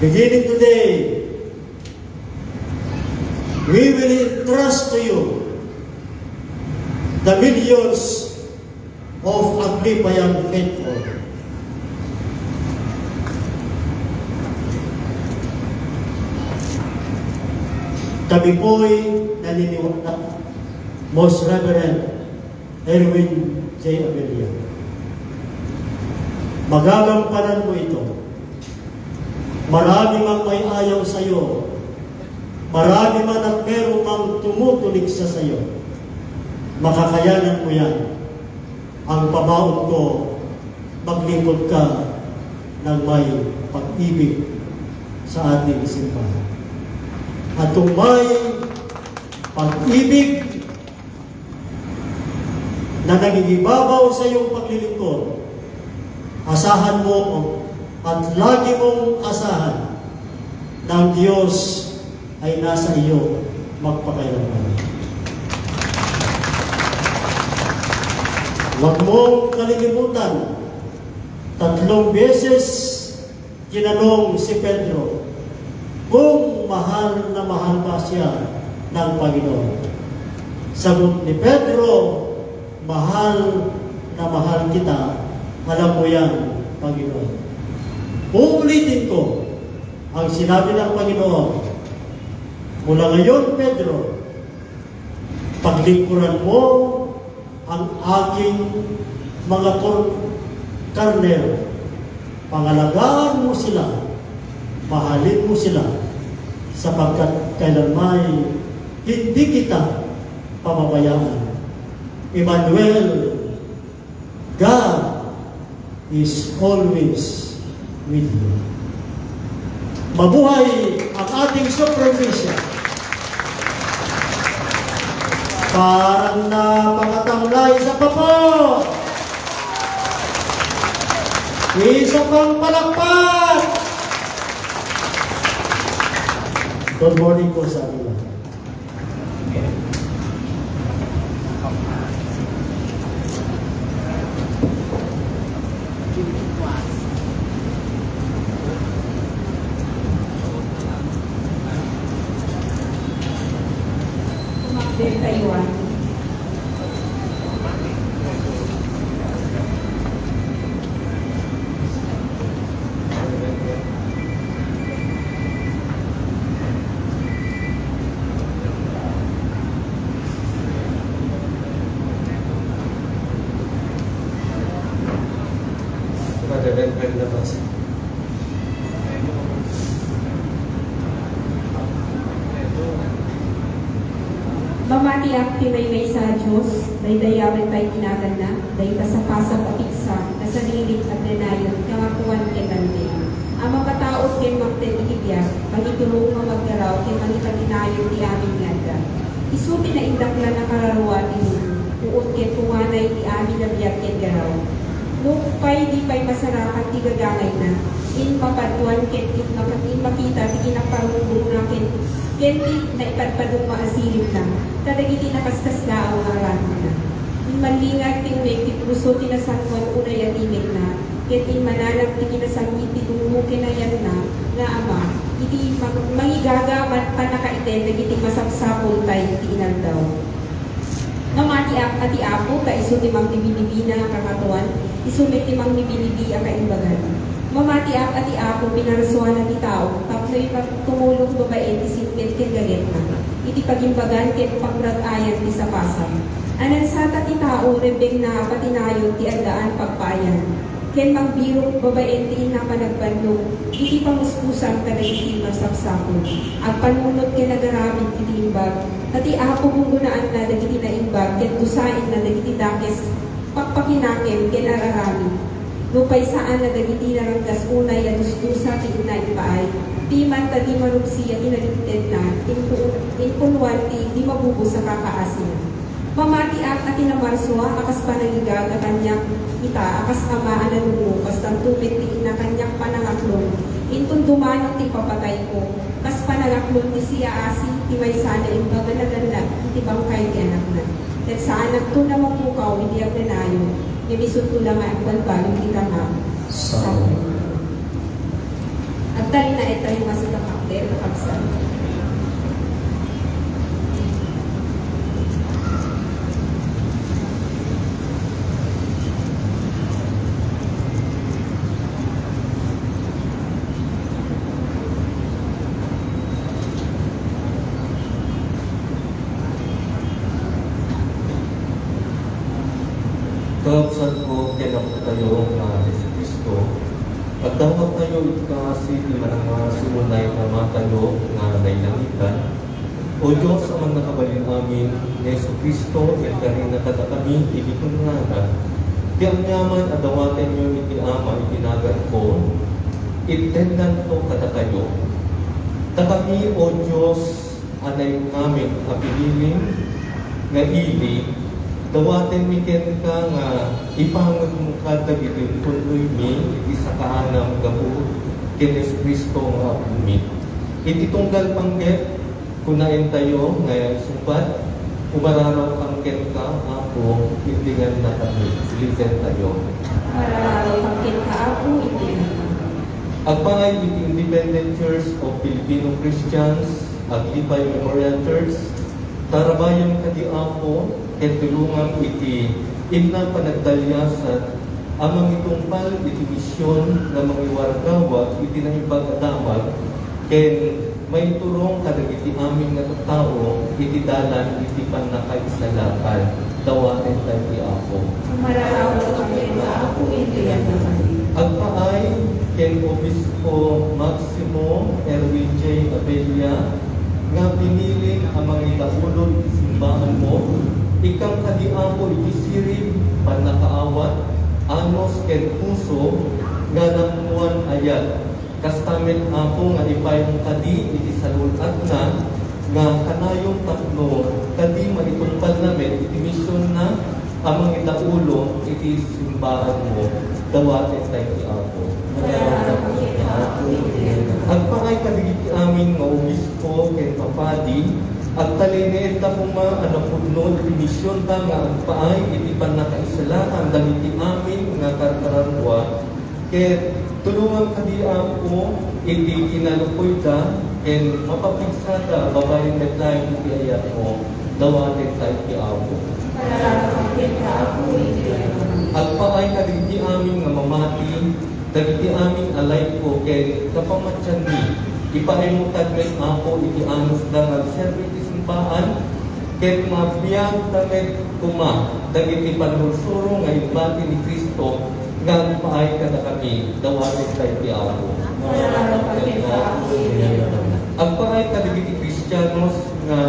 Beginning today, we will entrust to you the millions of Aglipayang faithful. Kami po'y naniniwala, Most Reverend Erwin J. Abella. Magagampanan mo ito. Marami mang may ayaw sayo. Marami man at meron mang tumutuliksa sayo. Makakayanan mo yan. Ang pammaon ko, maglingkod ka ng may pag-ibig sa ating simbahan. At kung may pag-ibig na nangingibabaw sa iyong paglilingkod, asahan mo at lagi mong asahan na ang Diyos ay nasa iyo magpakailanman. Huwag mong kalilimutan, tatlong beses tinanong si Pedro kung mahal na mahal ba siya ng Panginoon. Sagot ni Pedro, "Mahal na mahal kita, alam mo yan, Panginoon." Uulitin ko ang sinabi ng Panginoon, "Mula ngayon, Pedro, paglingkuran mo ang aking mga kor-, karnero. Pangalagaan mo sila, mahalin mo sila, sapagkat kailanman hindi kita pababayaan." Emmanuel, God is always with you. Mabuhay ang ating Supreme Bishop. Parang napakatamlay. Isa pa po. Isa pang palakpak. Good morning po sa atin lahat. Mamatiak ti maymaysa a Dios. Daydayawen pay ti naganna, dayta sapasap a pigsa, nasaririt, agdanayon, kangatoan ken ranteng a mapataud ken mangted iti biag, mangitulong nga maggaraw ken mangipatinayon ti amin nga adda. Isu ti naindaklan a kararua ti Dios, puot ken punganay ti amin a biag ken garaw. Nupay di pay masarakan ti gagangayna, immapaduan ken imma-, immakita ti kinapparungbongna ken, ken ti naipadpaduma a siringna kadagiti nakaskaslaaw nga aramidna. Immallingat ti uneg ti puso ti nasantoan unay a timekna, ket immananap ti kinasangit ti tungmo ken ayanna nga Ama, iti mag-, mangigaga man pannakaiten dagiti masapsapul tay ti inaldaw. Mamatiak a ti Apo ta isu ti mangnibinibina a kangatoan, isu met ti mangnibinibi a kaimbagan. Mamatiak a ti Apo pinarsuana ti tao tapno ipagtumulong babaen ti singpet ken gagetna, iti pagimbagan ken pangrag-ayan ti sapasap. Anansata ti tao, rebbengna a patinayon ti addaan pagpaayan. Ken mangbirok babaen ti inna panagbannong iti pamuspusan kadagiti masapsapul. Agpanunot ken agaramid iti imbag, ta ti Apo gunggonaanna dagiti naimbag ket dusaenna dagiti dakes, pakpakinakem ken ar-aramid. Nupay saanna dagiti naranggas unay a dusdusa ti inna impaay, piman ta di marupsi a kinalintedna, impu-, impunuan ti di mabubos a kakaasina. Mamatiak a ti namarsua a kas panangigaga kaniak ita a kas ama a nanungo, kastanto met ti inna kaniak panangaklon. Inton dumano ti ipapatayko, kas panangaklon ti siasing ti maysa a naimbag a naganna iti bangkay ti anakna. Ket saanakto a mapukaw iti agdanayon, ngem isunto la nga agbalbaliw ti Ama. Sao. Agtalinaed tayo nga sika, Kapten, kakabsat. Kakabsatko ken Apotayo nga Jesu-Cristo, agdawatkayo iti kaasi ti manangngaasi unay nga Amatayo nga nailangitan. O Dios a Mannakabalin-amin, ni Jesu-Cristo, inkarina kadakami iti kunana, ti aniaman a dawatenyo iti Ama iti naganko, ittennanto kadakayo. Ta kami, O Dios, a naingngamin a pinili nga ili, dawatenmi kenka nga ipangegmo kadagiti impunnoymi iti sakaanam gapu ken Jesu-Cristo nga Apomi. Iti tunggal panggep, kunaentayo nga sungbat, umararawkam kenka, Apo, indingannakami. Ulittayo. Umararawkam kenka, Apo, indingannakami. Agpaay iti Independent Church of Filipino Christians, Aglipay Memorial Church, tarabayam kadi, Apo, ket tulongam iti inna panagdaliasat a mangitungpal iti mision nga mangiwargawag iti Naimbag a Damag ken maiturong kadagiti amin nga tattao iti dalan iti pannakaisalakan. Dawaten tayo ti Apo. Umararawak kami, Apo, iti yan naman. Agpaay ken Obispo Maximo Erwin J. Abella nga pinili a mangidaulo iti simbaanmo, ikkam kadi, Apo, iti sirib, pannakaawat, anus ken puso nga naammoan ayat. Kasta met, Apo, nga ipaymo kadi iti salun-atna nga kanayon tapno kadi maitungpalna met iti misionna a mangidaulo iti simbaanmo. Dawaten tayo ti Apo. Agpaay kadagiti amin nga obispo ken papadi, agtalinaedda koma a napudno iti misionda nga agpaay iti pannakaisalakan dagiti amin nga karkararua, ket tulongam kadi, Apo, iti kinalukuyda ken mapapigsada babaen met laeng iti ayatmo. Dawaten tayo ti Apo. Agpaay kadagiti amin nga mamati, dagiti amin a laengko ken kapamatianmi, ipaaymo kad met, Apo, iti anusda nga agserbi iti simbaan, ket mabiagda met koma dagiti pannursuro nga imbati ni Cristo nga agpaay kadakami. Dawaten tayo ti Apo. Agpaay kadagiti Kristianos nga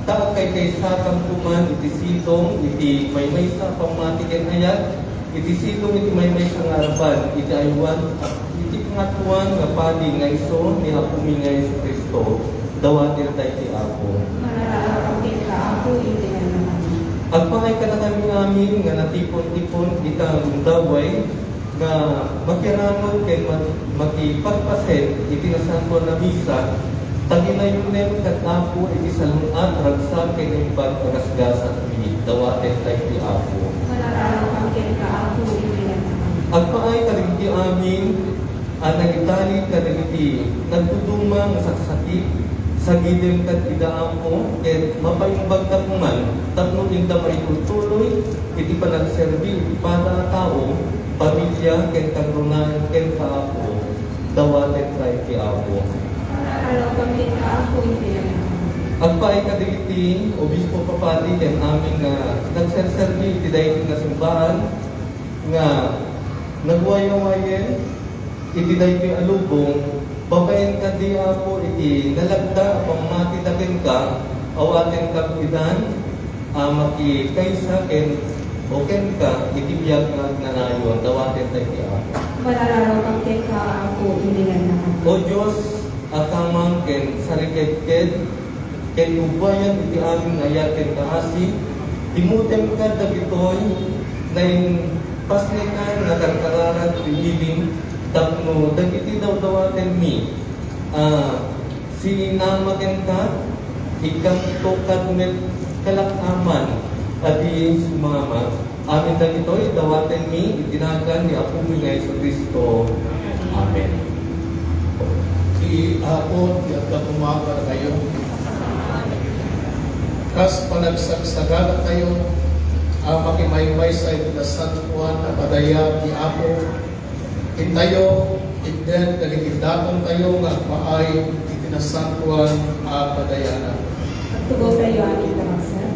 Ta agkaykaysakan koma iti situng iti maymaysa a pammati ken ayat, iti situng iti maymaysa nga araban, iti aywan, iti kangatoan nga padi nga isu ni Apomi nga Jesu-Cristo, dawaten tay ti Apo. Manararok kenka, Apo, iti nagannakanmi. Agpaay kadakami amin nga natipon-tipon ita gundaway, nga makiranod ken ma-, makipagpaset iti nasantoan a misa, ta ginayonem kad Apo iti salun-at, ragsak ken naimbag a gasgasatmi, dawaten tay ti Apo. Manararok kenka, Apo, iti nagannakanmi. Agpaay kadagiti amin a nangitalit kadagiti nagduduma nga saksakit, sagidem kad ida, Apo, ket mapaimbagda koman tapno inda maitultuloy iti panagserbi iti pada a tao, pamilia, ken kagrunaen kenka, Apo, dawaten tay ti Apo. Manararok kenka, Apo, iti nagannakanmi. Agpaay kadagiti obispo, papadi, ken amin nga nagserserbi iti daytoy nga simbahan nga nagwayawayen iti daytoy a lubong, babaen kadi, Apo, iti nalagda a pammatida kenka, awaten kabiidan a makikaysa ken, o kenka iti biag nga agnanayon, dawaten tay ti Apo. Manararok kenka, Apo, iti nagannakanmi. O Dios a kamang ken sarikedked, ken ubbayan iti amin nga ayat ken kaasi, immuteng kad dagitoy naimpasnekan nga karkararat ti biling tapno dagiti dawdawatenmi a sinama kenka, ikkanto kad met kalak-aman a diin sumama. Amin dagitoy, dawatenmi iti nagan ni Apomi nga Jesu-Cristo. Amen. Ti Apo ti adda koma kadakayo. Kas panagsagsaganatayo a makimaymaysa iti nasantoan a padayan ti Apo, intayo, itden dagiti datontayo nga agpaay iti nasantoan a padayana. Agtugawtayo amin, Master.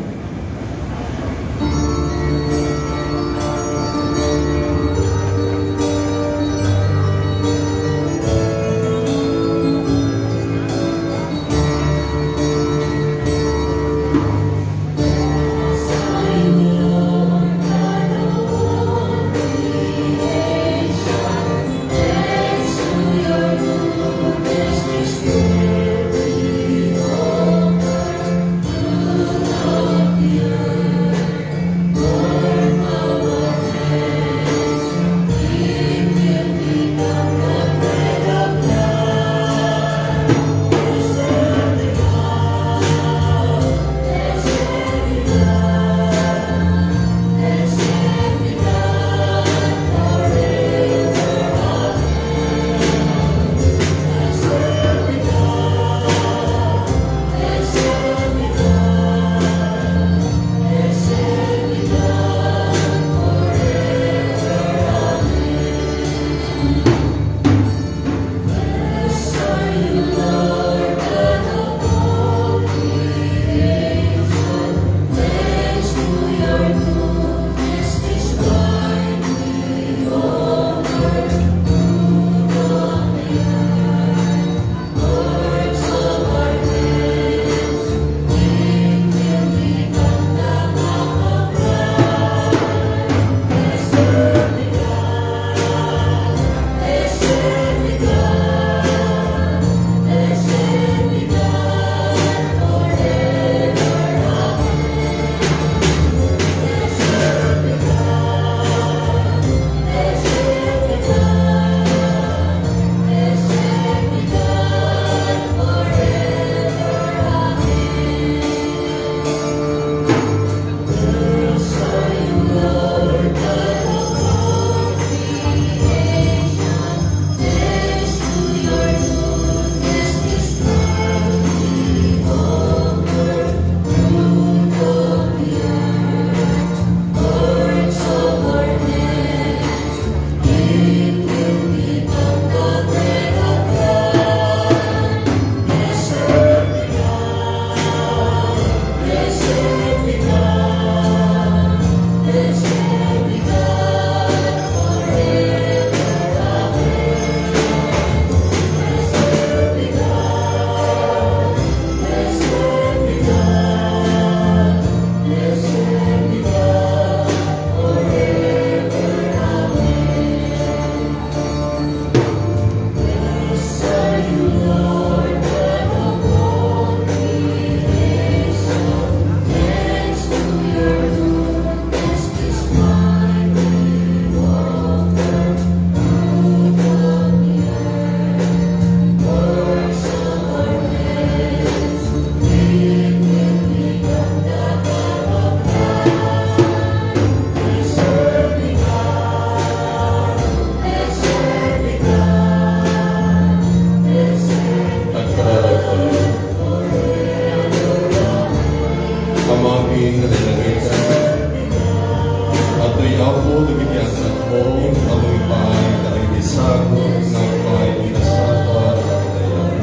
Apo, dagiti anak mo, aluy pay, dagiti sagut, nga pay, inasapa, dagiti dayag.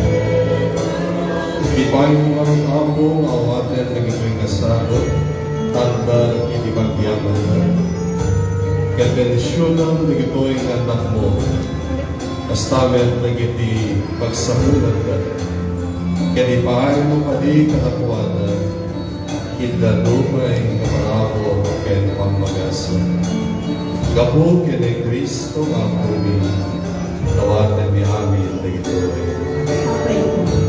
Ipay mo, Apo, nga awaten dagitoy nga sagut, tanda iti pagyamanna. Ket bendisionan dagitoy nga anak mo. Kasta met dagiti pagsapulanna, ket ipaaymo kadi kadakuada, iti dadduma nga parabur ken pammagasat. Gapu ken ni Cristo nga Apomi, dawatenmi amin dagitoy. Amen.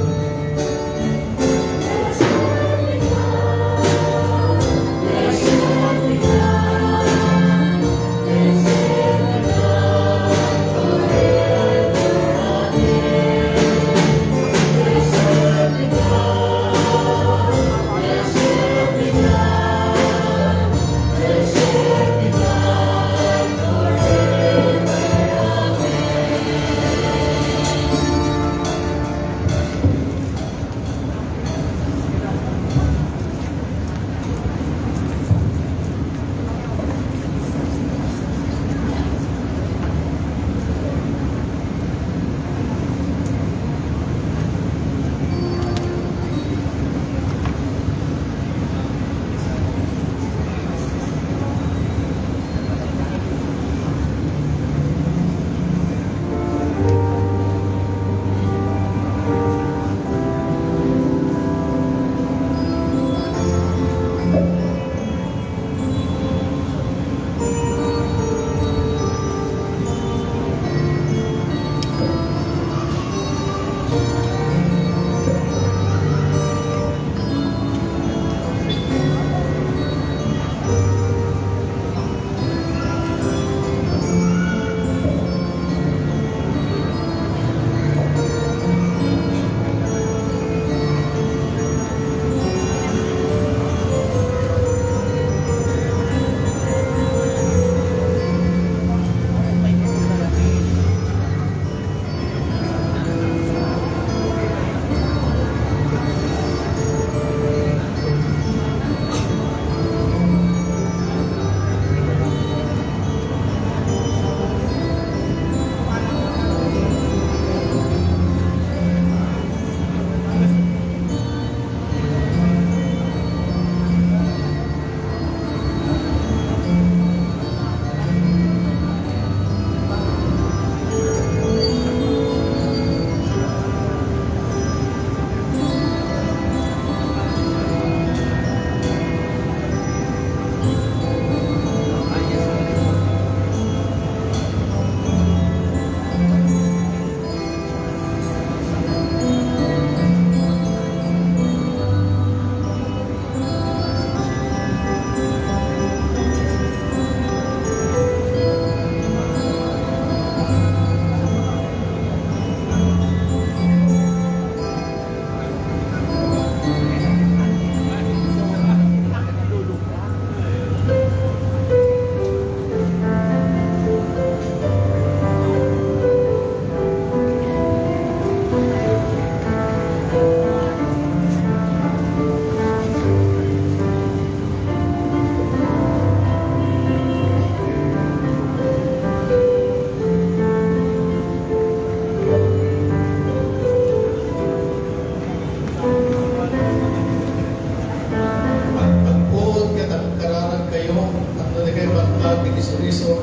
Agpagpud ket agkararagkayo, tapno dikay pagtag iti surisog.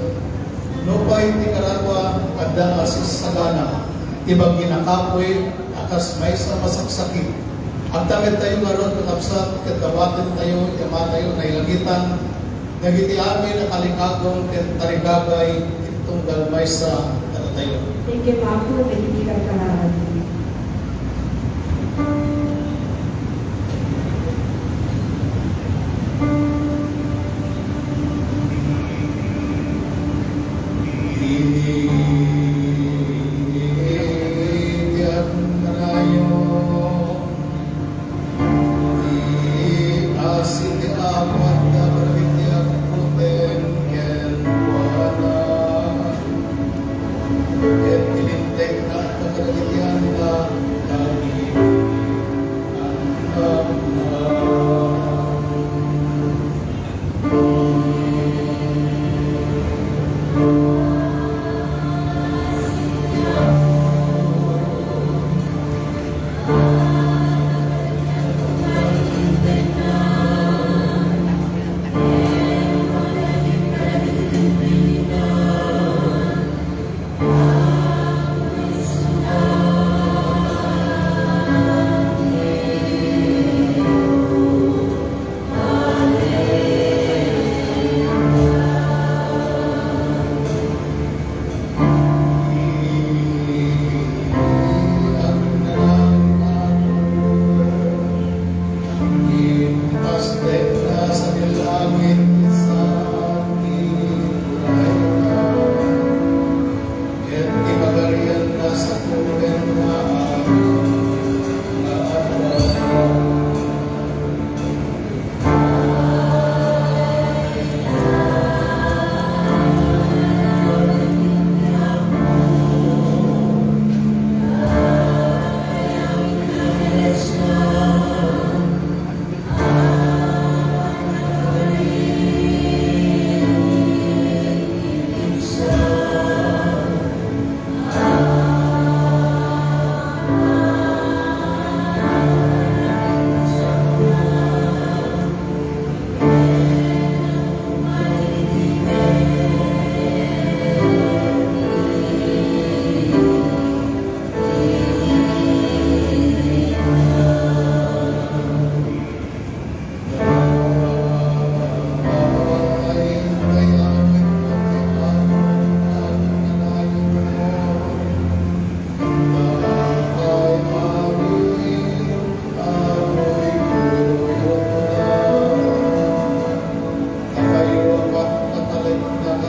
Nupay ti kararua, adda a sassagana ti bagina kapuy a kas maysa a masaksakit. Agtamedtayo ngarud, kakabsat, ket dawatentayo iti Amatayo a nailangitan dagiti amin a kalikagum ken tarigagay iti tunggal maysa kadatayo. Thank you, Apo, dagiti karkararag. Iti asi ti Apo adda kadagiti agputen kenkuana, ket ti Lintegna adda kadagiti annak dagiti annakna.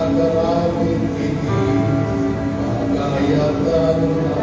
Agaramid iti pagayatanna.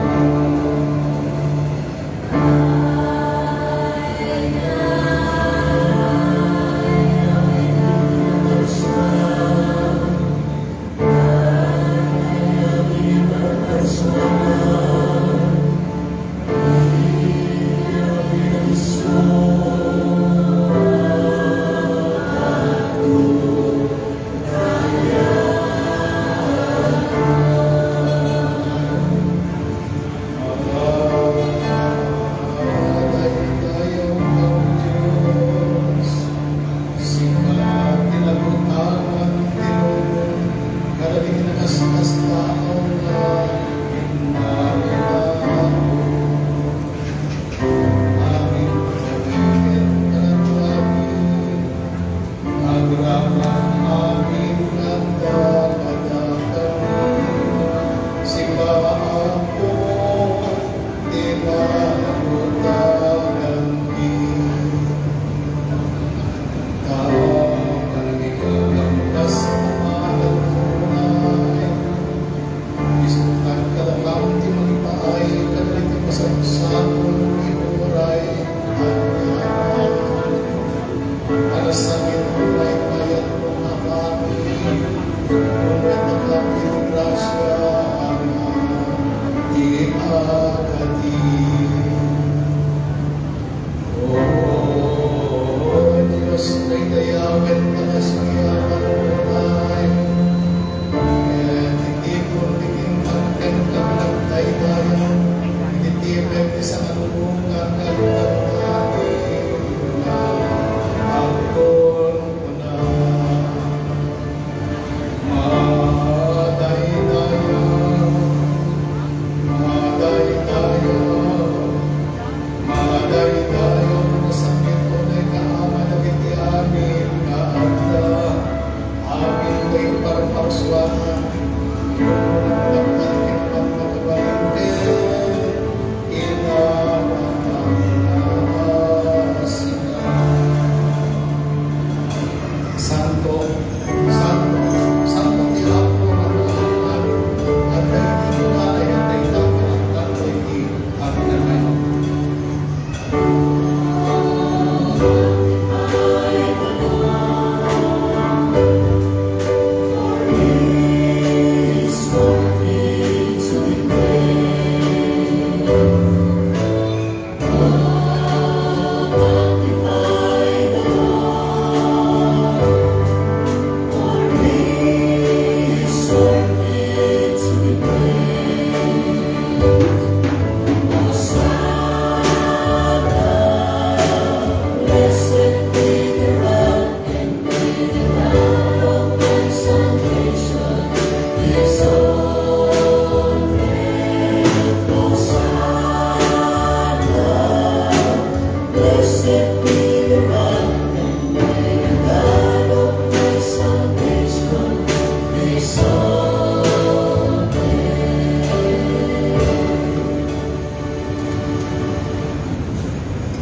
Agraman amin nga adda kadakami. Sika, Apo, ti nautaganmi. Ta panangikagangkas a maadunay, Isu kadakami ti mangipaay kadagiti masapsapul ti uray ania a nasangit unay mayat mo a amin. Unay dakami ti grasia, Ama, ti agadi. O Dios, daydayawen ta kasdi a panunotay, ket itipon ti kintab ken kagnagdaydayaw iti timek ti sangalugan ken kagnagdaydayaw. Agkunkunam. Madaydayaw, madaydayaw, madaydayaw, masakit unay ka Ama dagiti amin nga adda, amin nga imparparsuanan, ket nagtaktak ken pannakabalin ken inamatangna sika. Santo, santo, santo ti Apo nga agpakaayo. Adda iti tungana, adda iti tungana, adda iti agnanayon.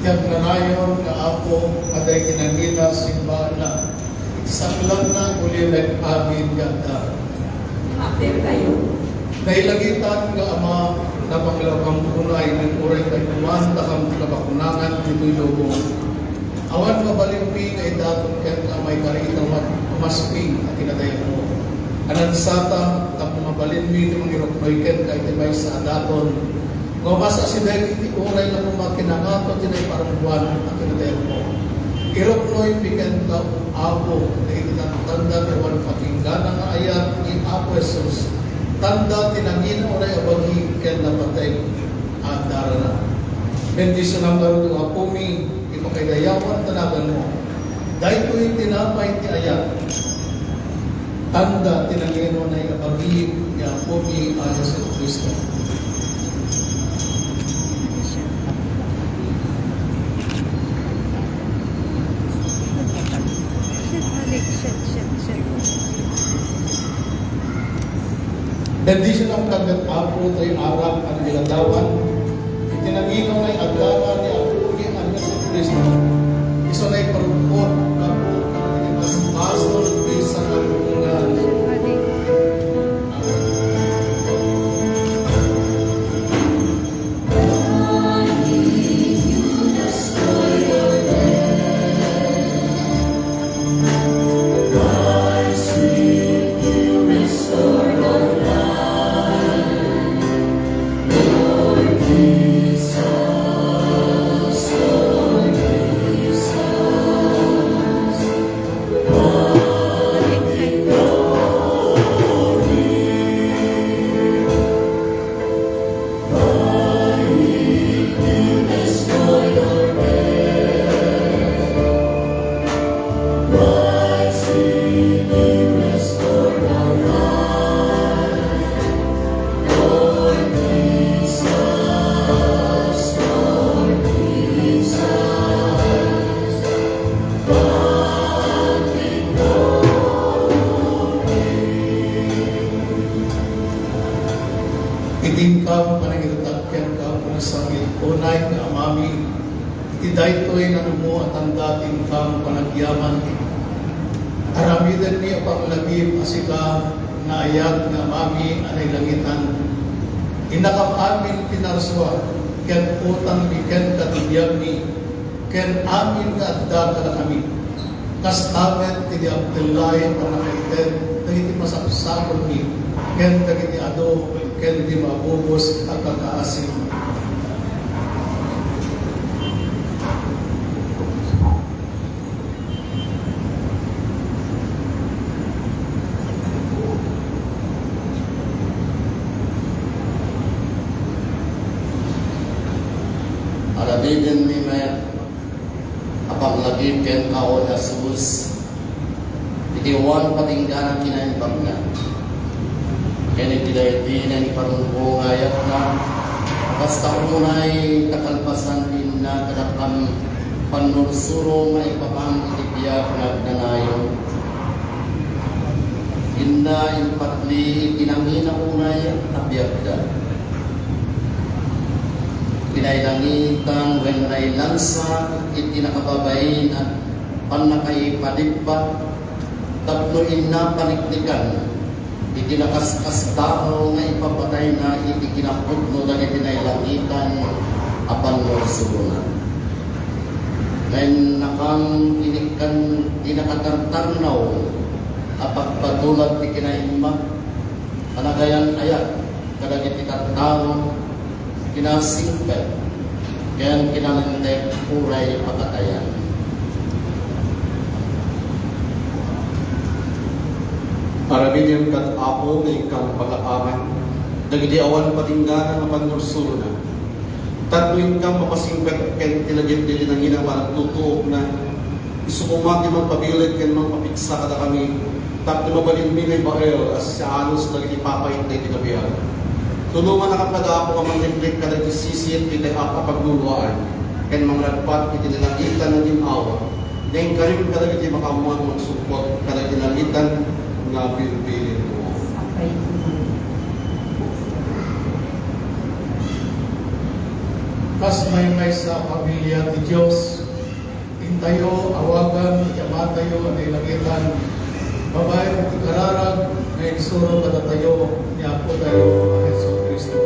Iti agnanayon nga Apo, adda iti nangina, simbaanna, iti saklanna, ulinek amin nga adda. Apir kayo. Nailagitan nga Ama, napanglawkam unay ken uray kaykuan, dakam ti kabakunangan ditoy lubong. Awan mabalinmi nga idaton kenka a maikarita a masping a kinadayagmo. Anansata tapno mabalinmi ti mangiruknoy kenka iti maysa a daton nga umas-asideg iti uray nga koma kinangato ti naiparangguan a kinadayagmo. Iruknoymi kenka, O Apo, dagiti tanda ti awan pakinggana nga ayat ni Apo Jesus, tanda ti nangina uray a bagi ken napateg a darana. Bendisionam ngarud, O Apomi, ipakaidayawan ti naganmo. Daytoy tinapay ti ayat, tanda ti nanginunay a bagi ni Apomi a Jesu-Cristo. Bendisionam kadagiti, Apo, ti arak a nagiladawan iti nanginunay a darana ni Apomi a Jesu-Cristo. Isu naiparukot, Apo, iti basbasol ti sangalugan. Inkam panangirdak ken kapunasan, unay nga amami iti daytoy nga numo a tanda ti inkam panagyaman. Aramidenmi a panglagip a sika nga ayat nga amami a nailangitan. Innakam amin ti narsua ken utangmi kenka ti biagmi, ken amin nga adda kadakami. Kasta met ti di agtellay a pannakaited dagiti masapsabolmi ken dagiti adu ken di maabubos a kakaasi. Aramidenmi met a panglagip kenka, O Jesus, iti awan patingganan ti naimbagna. Ken iti daydi naiparunggo nga ayatna, kasta unay ta kalpasan ti inna kadakam pannursuro maipapan iti biag nga agnanayon. Inna impatli iti nangina unay a biagda. Pinailangitan wenno nailansa iti nakababain a pannakaipadibba tapno inna paniknikan iti nakaskasdaaw nga ipapatayna iti kinapudno dagiti nailangitan a pannursurona. Ken nakam inikkan ti nakatartarnaw a pagpatulag ti kinaimma, panagayan-ayat kadagiti tattao, kinasingpet, ken kinalinteg uray pakatayan. Aramidem ket, Apo, nga inkam pagaaman dagiti awan patingganan a pannursurona. Tapno inkam mapasingpet ken ti lagip dagiti nangina nga agtutuokna, isu koma ti mangpabilin ken mangpapigsa kadakami, tapno mabalinmi nga ibael a sisaanus dagiti papait daytoy nga biag. Tulongannakam, Apo, nga mangliklik kadagiti sisit iti apo a pagluluaan, ken mangragpat iti nalangitan nga gin-awa, nga inkarim kadagiti makaammoan mangsungput kadagiti nalangitan nga bilbilinmo. Kas maymaysa a pamilia ti Dios, intayo awagan ti Amatayo a nailangitan, babaen iti kararag nga igsuro kadatayo ni Apotayo a Jesu-Cristo.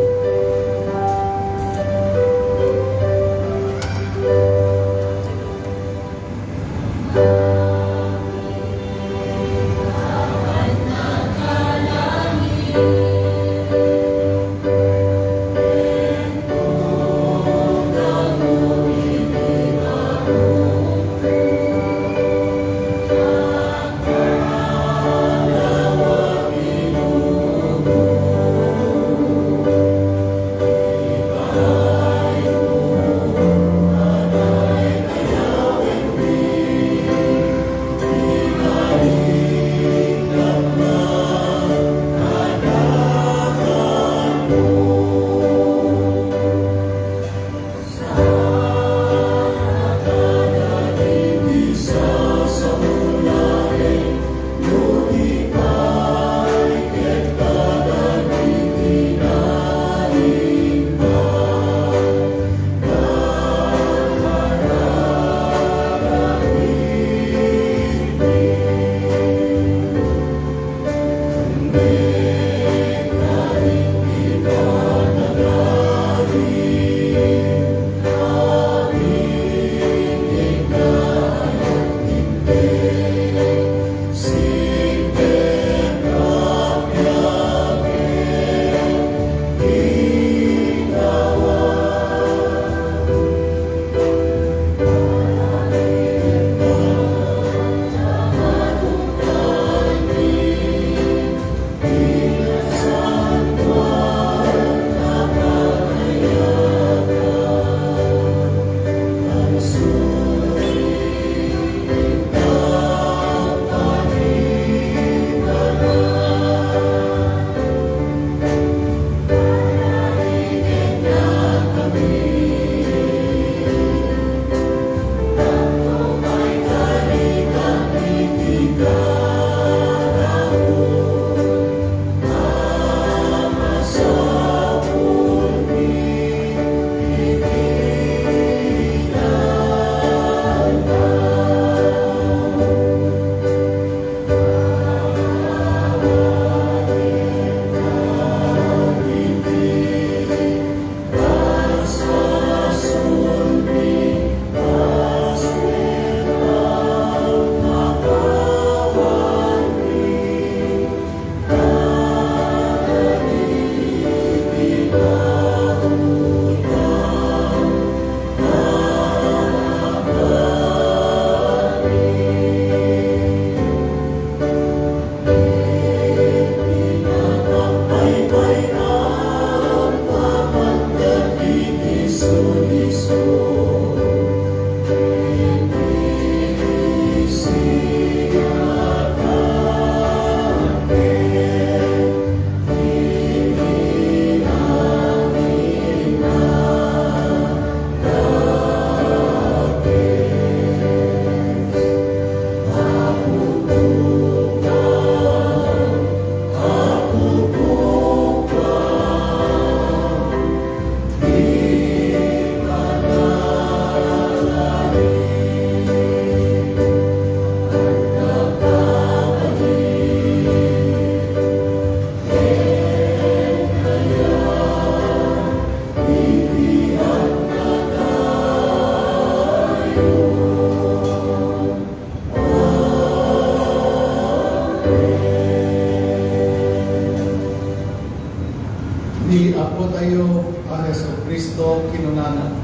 Ti Apotayo a Jesu-Cristo kinunana,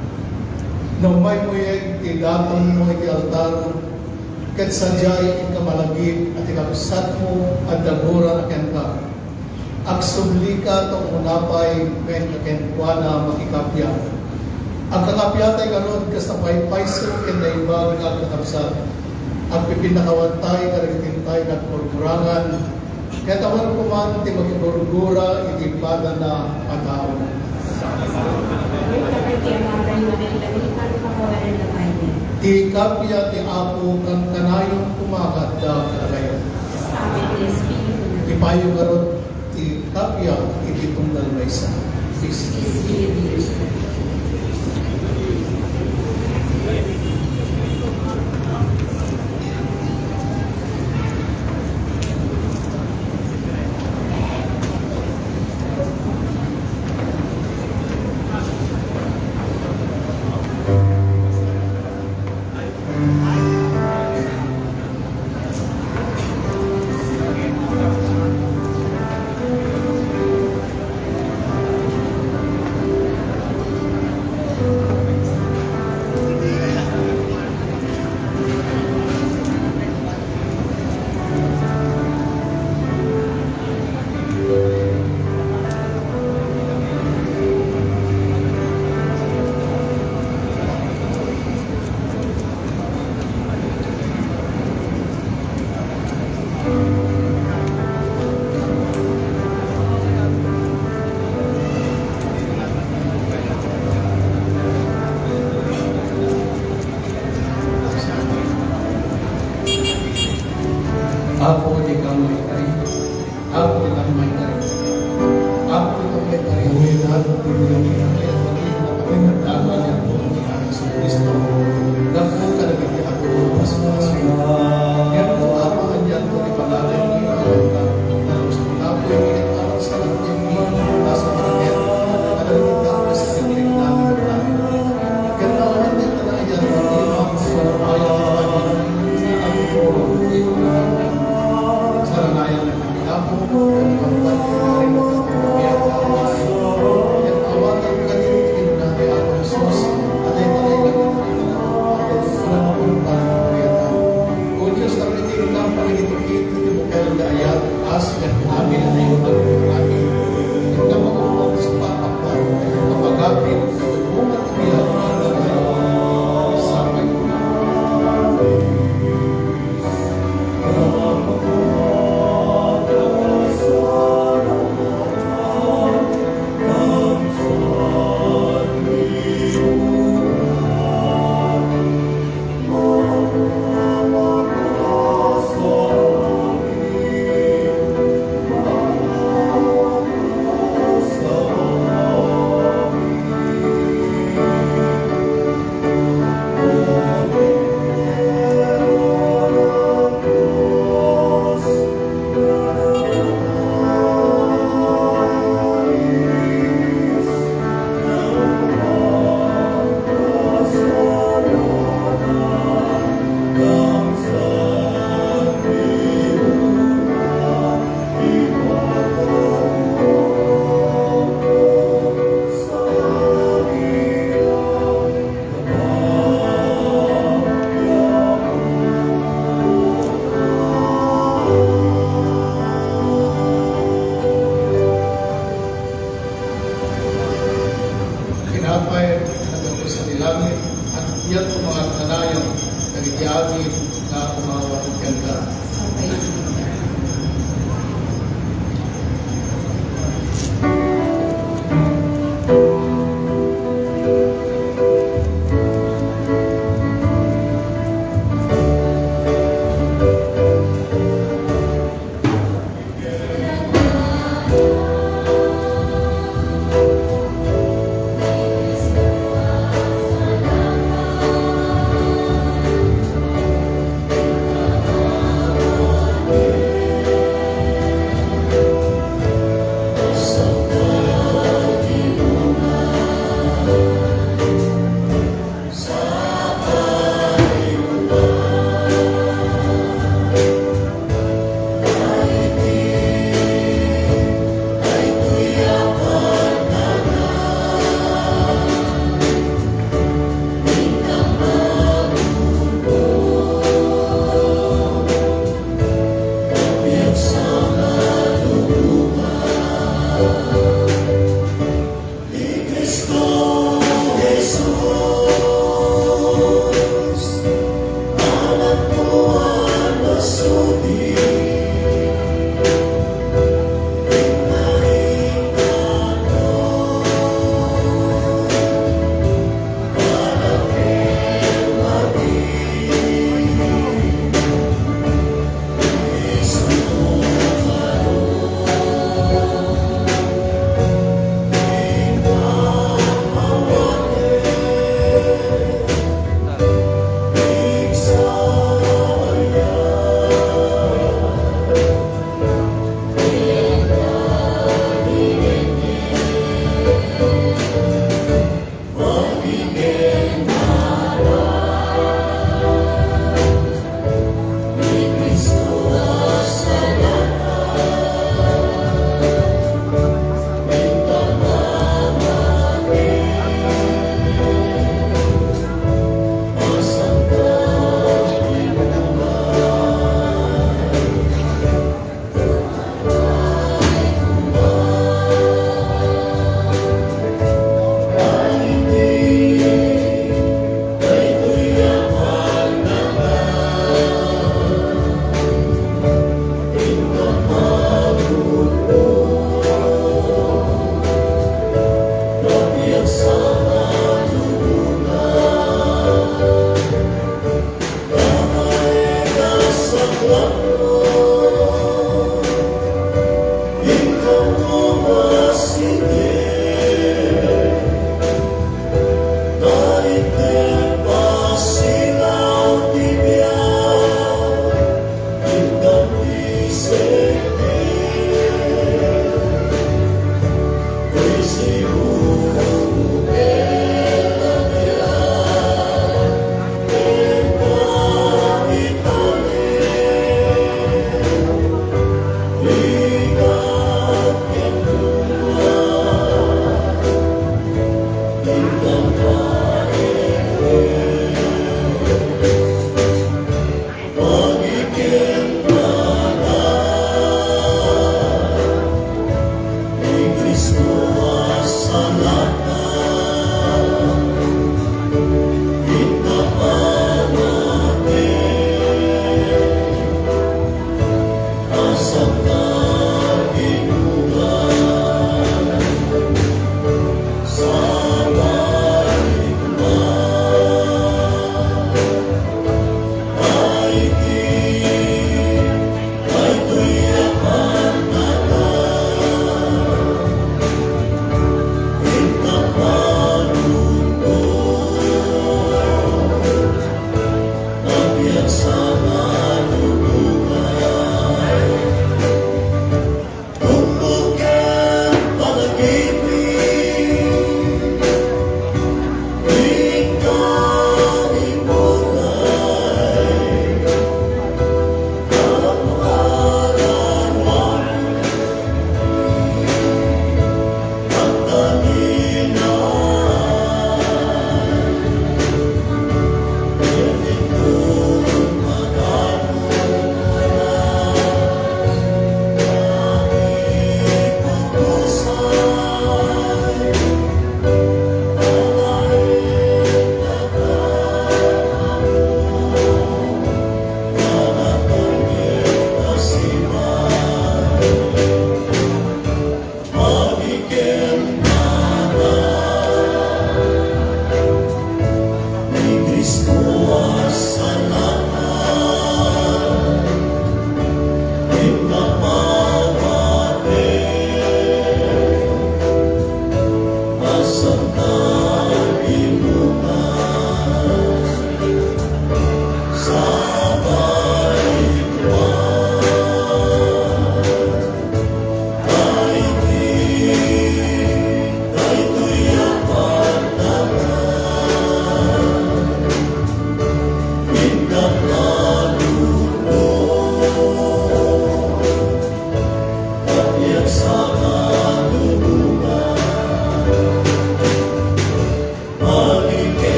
"No maymuyeg ti datonmo iti altar, ket sadiay inka malagip a ti kabsatmo adda gura a kenka, agsublika ta umuna pay ken kenkuana makikappia." Agkakappia tay ngarud kas napaypayso ken naimbag nga agkakabsat. Agpipinnakawan tay kadagiti tay nagkurkurangan, ket awan koma ti makigurgura iti padana a tao. Ti kappia ti Apo kankanayon koma nga adda kadakayo. Ipayo ngarud ti kappia iti tunggal maysa. Apo, ikaw maikari. Apo, ikaw maikari. Apo, ikaw maikari. Apo, ikaw maikari. Gapu kadagiti adu a pasu-asu. Ngem no apaanyan ti panaganmi, awan ta, nalus-, napuy ket awan sa laeng mi, aso ket kadagiti tao sa ket namin. Ket awan ti panaganmi, awan sa laeng mi. Saranayan Tinapay a naggapu sadi langit, agyatka nga agnanayon dagiti amin nga umawat kenka.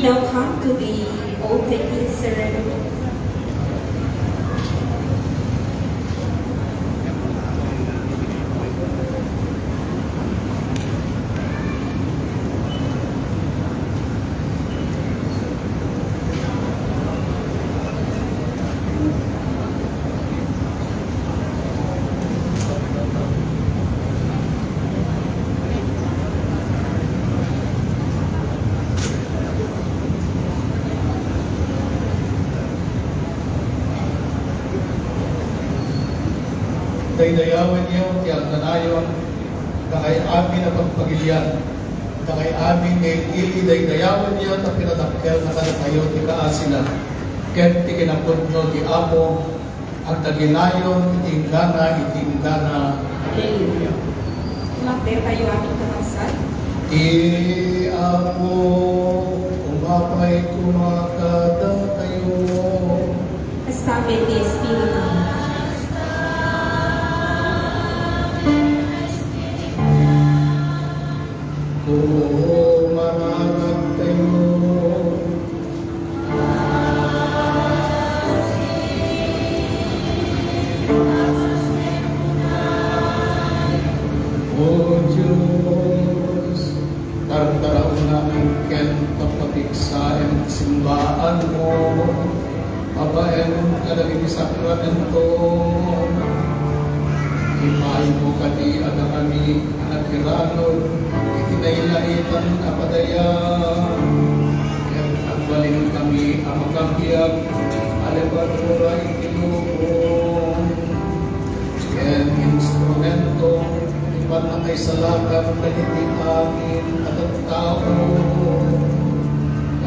Now come to the oath-taking ceremony. Daydayawenyo ti agnanayon, dakay amin a pagpagilian, dakay amin nga il-ili, daydayawenyo ta pinadakkelna kadakayo ti kaasina ken ti kinapudno ti Apo, agtaginayon iti inggana, iti inggana. Hallelujah. Umaktaytayo amin, kakabsat. Ti Apo umapay koma kadakayo. Kasta met ti Espiritu. Kumararagtayo. O Dios, tartaraonami ken pagpapigsaem ti simbaanmo babaen kadagiti sakramento. Imaymo kadi a dakami a nagiranud iti nailaitan a padayan, ket agbalinkami a makabiag a lebadura iti lubong, ken instrumento ti pannakaisalakan dagiti amin a tattao.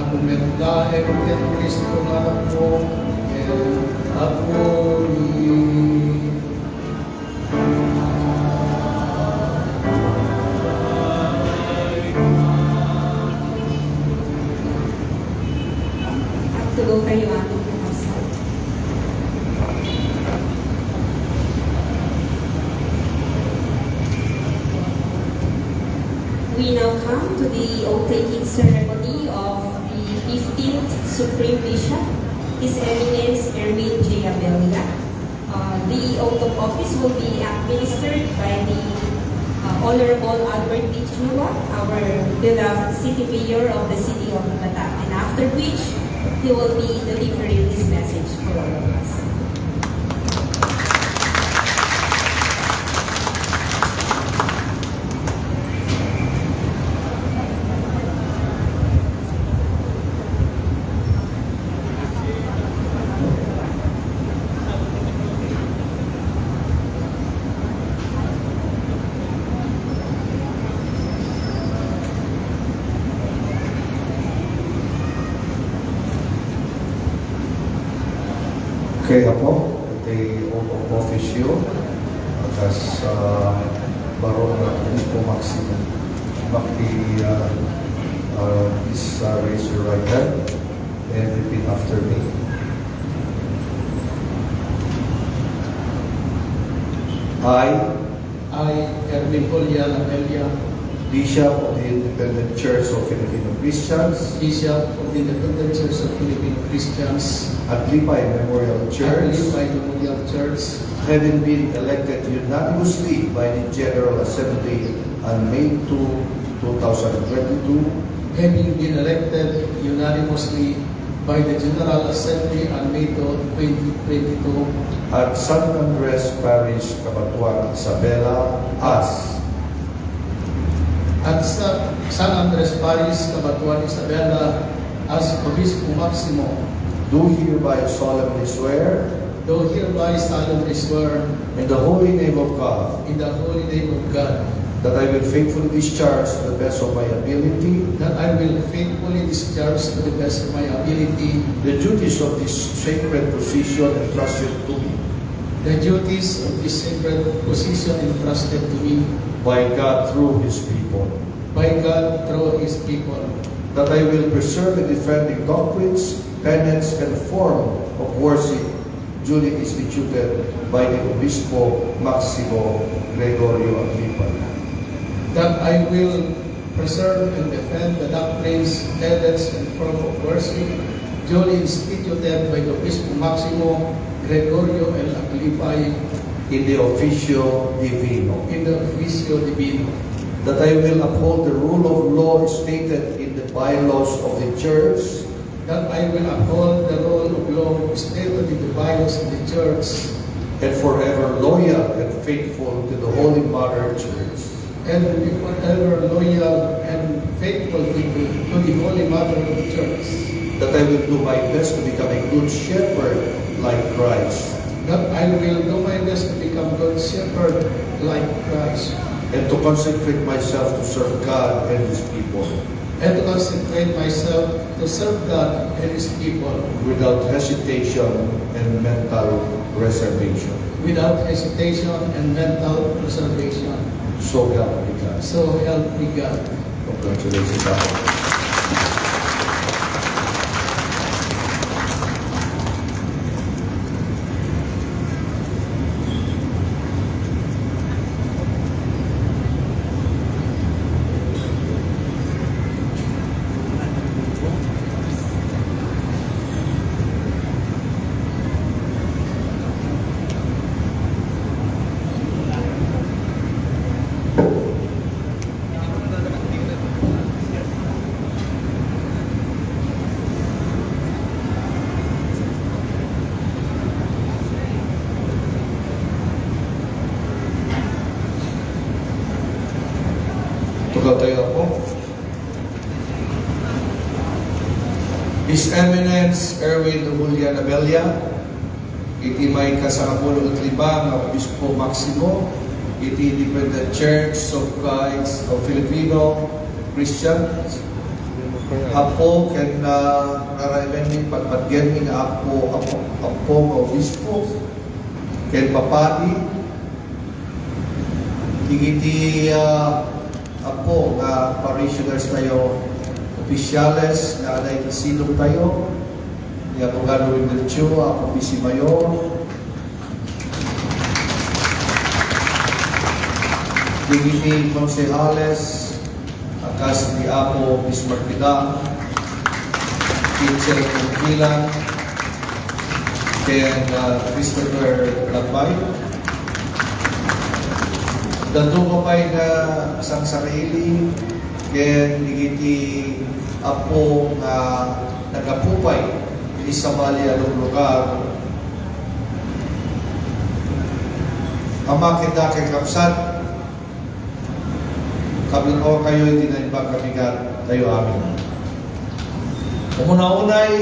Apo met laeng ken Cristo nga Anakmo ken Apomi. Agtulong tayo ating pumasok. We now come to the oath-taking ceremony of the fifteenth Supreme Bishop, His Eminence Erwin J. Abella. Uh, the oath of office will be administered by the, uh, Honorable Albert Vichua, our beloved City Mayor of the City of Bataan, after which he will be delivering his message for all of us. Okay, Apo, iti oath of office yu, kas, ah, Baron Obispo Maximo. Makti, ah, ah, please, ah, raise your right hand. And repeat after me. I, I, Erwin Julian Abella, Bishop of the Independent Church of Filipino Christians, Bishop of the Independent Church of Filipino Christians, Aglipay Memorial Church, Aglipay Memorial Church, having been elected unanimously by the General Assembly on May two, two thousand twenty-two, having been elected unanimously by the General Assembly on May two, twenty twenty-two, at San Andres Parish, Cabatuan, Isabela, as, at Sa-, San Andres Parish, Cabatuan, Isabela, as Obispo Maximo, do hereby solemnly swear, do hereby solemnly swear, in the holy name of God, in the holy name of God, that I will faithfully discharge to the best of my ability, that I will faithfully discharge to the best of my ability the duties of this sacred position entrusted to me, the duties of this sacred position entrusted to me by God through His people, by God through His people, that I will preserve and defend the doctrines, tenets, and form of worship duly instituted by the Obispo Maximo Gregorio Aglipay. That I will preserve and defend the doctrines, tenets, and form of worship duly instituted by the Obispo Maximo Gregorio L. Aglipay in the Officio Divino. In the Officio Divino. That I will uphold the rule of law stated in the bylaws of the Church. That I will uphold the rule of law stated in the bylaws of the Church. And forever loyal and faithful to the Holy Mother Church. And will be forever loyal and faithful to the, to the Holy Mother of the Church. That I will do my best to become a good shepherd like Christ. That I will do my best to become good shepherd like Christ. And to consecrate myself to serve God and His people. And to consecrate myself to serve God and His people. Without hesitation and mental reservation. Without hesitation and mental reservation. So help me God. So help me God. Congratulations, Apo. Tugaw tayo, Apo. His Eminence Erwin Julian Abella, iti maikasangapulo ket lima nga Obispo Maximo iti Independent Church of Christ of Filipino Christians. Apo ken, ah, raraemenmi, patpatgenmi nga Apo, Apo, Apo nga Obispo ken Papadi, dagiti, ah, Apo nga parishioners tayo, opisyales nga adda iti silong tayo, ni Abogado Wilmer Chu, Apo P C Mayor, dagiti konsehales, a kas ni Apo Bismarck Vidal, Teacher Tungkilan, ken, ah, Christopher Lagbay. Dadduma pay nga sangsarili ken dagiti Apo nga naggapu pay iti sabali a luglugar. Ama ken Anak ken Espiritu Santo, kablaawankayo iti naimbag a bigat tayo amin. Umuna-unay,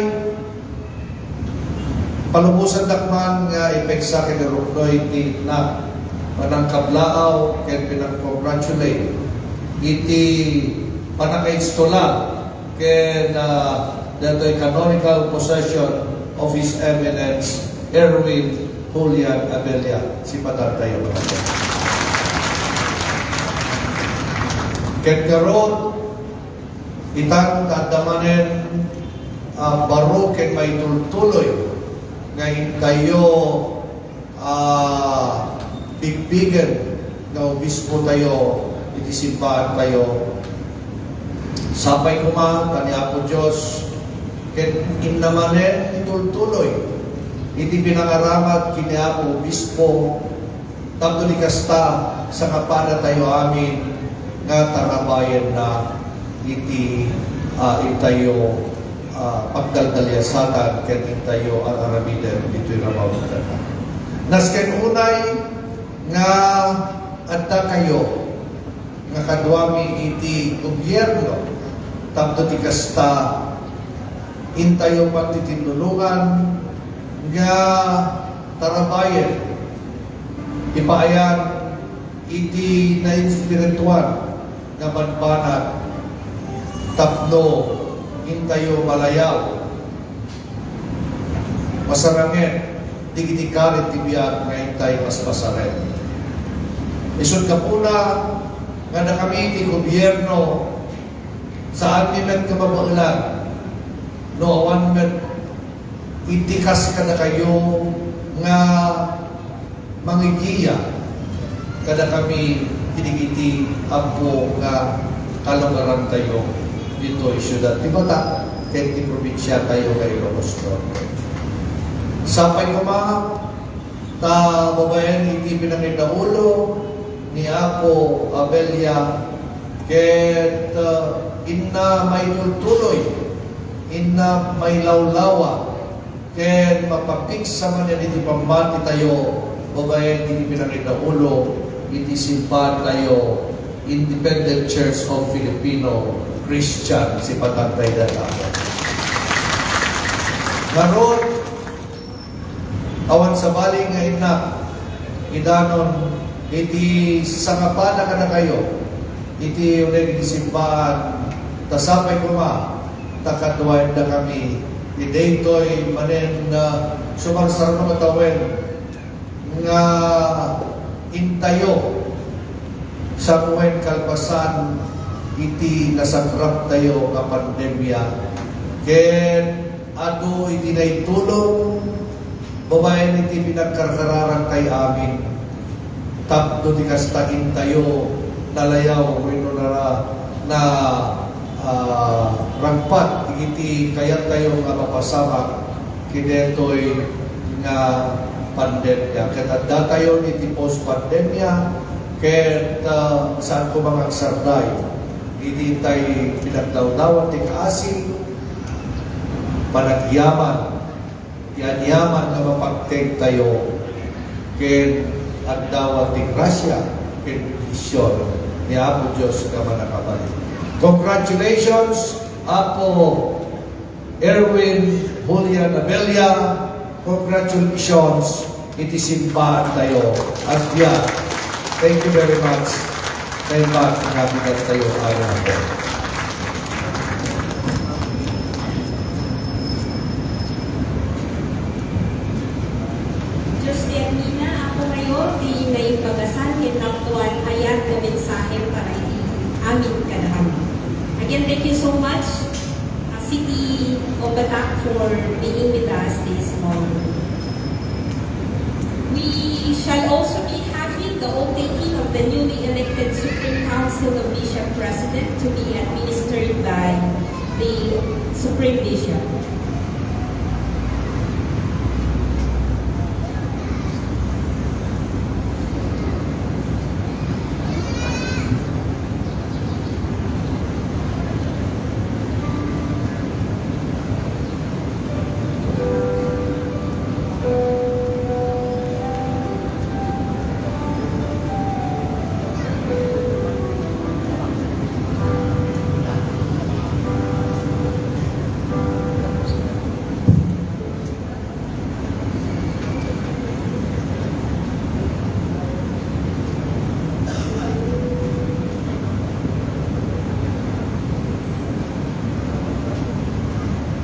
palubosandak man nga ipeksa ken iruknoy ti itnak, panangkablaaw ken panang-congratulate iti pannakainstalla ken, ah, daytoy canonical possession of His Eminence Erwin Julian Abella. Sipadantayo, mga kapatid. Ket ngarud, itan ta adda manen, ah, baro ken maitultuloy nga intayo a bigbigen nga obispo tayo iti simbahan tayo. Sapay koma ta ni Apo Dios ket inna manen itultuloy iti pinangaramid ken ni Apo Obispo, tapno di kasta, sangapana tayo amin nga tarabayenna iti, ah, intayo, ah, pagdaldaliasatan ken intayo ar-aramiden ditoy rabaw nga daga. Nasken unay nga addakayo nga kaduami iti gobierno, tapno ti kasta, intayo pagtitindulongan nga tarabayen, ipaayan iti naespirituan nga banbanag tapno intayo malayaw, masarangen dagiti karit ti biag nga intay paspasaren. Isut' gapuna nga dakami ti gobierno, saanmi met nga mabaelan no awan met iti kas kadakayo nga mangigiya kadakami kadagiti ammo nga kalugarantayo ditoy siudad ti Bata ken ti probinsiatayo nga Ilocos Norte. Sapay koma ta babaen iti pinangidaulo ni Apo Abella ket, uh, inna maitultuloy, inna mailawlawa, ken mapapigsa manen iti pammati tayo babaen iti pinangidaulo iti simbahan tayo, Independent Church of Filipino Christian, sipatang kaydan Apo. Ngarud, awan sabali nga innak, idanon iti sangapana kadakayo iti uneg iti simbahan, ta sapay koma ta kaduaendakami ti daytoy manen, ah, sumarsarno a tawen nga intayo, sangoen kalpasan iti nasakraptayo nga pandemia, ken adu iti naitulong babaen iti pinagkarkararangtayo amin. Tapno ti kasta intayo nalayaw wenno na, na, ah, ragpat iti kayattayo nga mapasamak ken daytoy nga pandemia. Ket addatayo iti post-pandemia, ket, ah, saan koma nga agsarday iti intay pinagdawdawan ti kaasi, panagyaman, ti aniaman nga mapagtengtayo ken agdawat ti grasia ken bendision ni Apo Dios nga Mannakabalin. Congratulations, Apo Erwin Julian Abella. Congratulations iti simbahan tayo. Agbiag. Thank you very much. Kay Mark, nakita tayo, ano na po. Diyos ti Ermina, Apo Mayor, ti naimbagasan ken naptuan a yat nga mensahe para iti amin kadakami. Again, thank you so much, uh, City of Batac, for being with us this morning. We shall also be having the oath taking of the newly elected Supreme Council of Bishop President to be administered by the Supreme Bishop.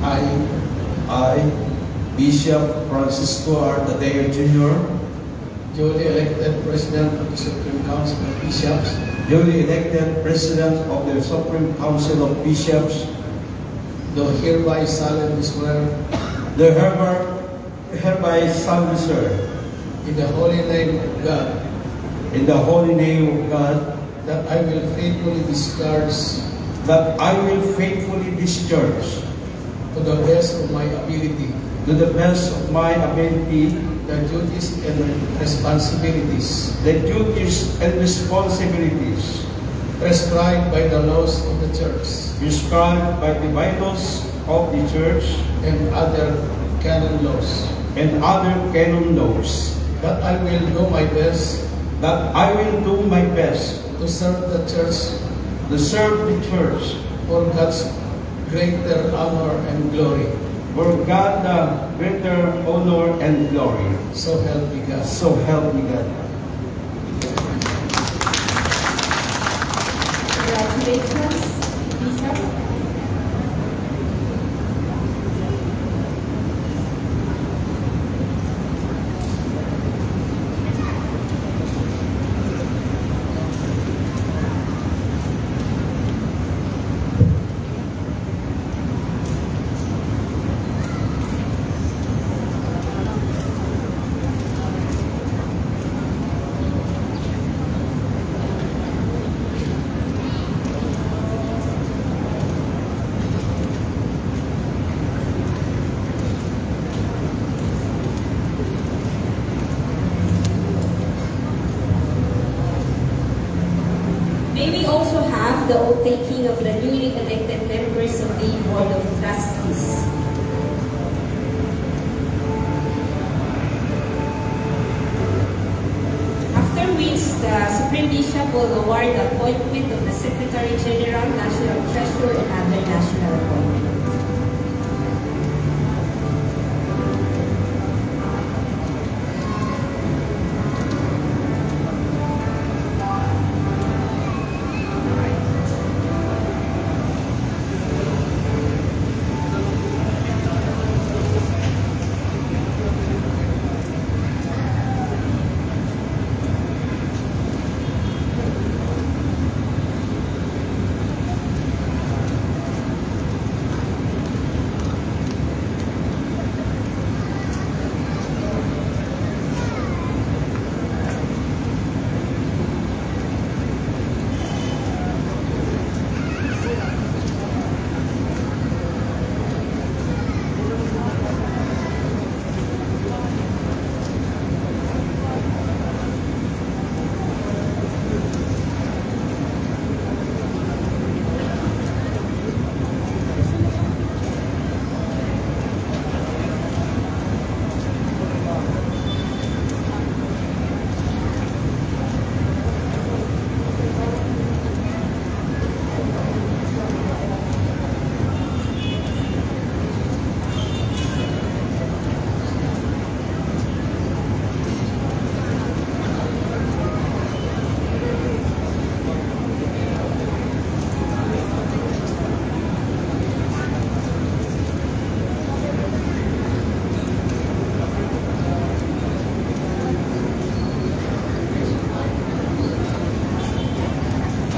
I, I, Bishop Francisco R. Tadeo Junior, duly elected President of the Supreme Council of Bishops, duly elected President of the Supreme Council of Bishops, do hereby solemnly swear, do hereby, hereby solemnly swear, in the holy name of God, in the holy name of God, that I will faithfully discharge, that I will faithfully discharge, to the best of my ability, to the best of my ability, the duties and responsibilities, the duties and responsibilities, prescribed by the laws of the Church, prescribed by the bylaws of the Church, and other canon laws, and other canon laws, that I will do my best, that I will do my best to serve the Church, to serve the Church, for God's greater honor and glory, for God the greater honor and glory. So help me God. So help me God. Congratulations, Bishop. the oath-taking of the newly elected members of the Board of Trustees. After which, the Supreme Bishop will award the appointment of the Secretary General, National Treasurer, and other national appointments.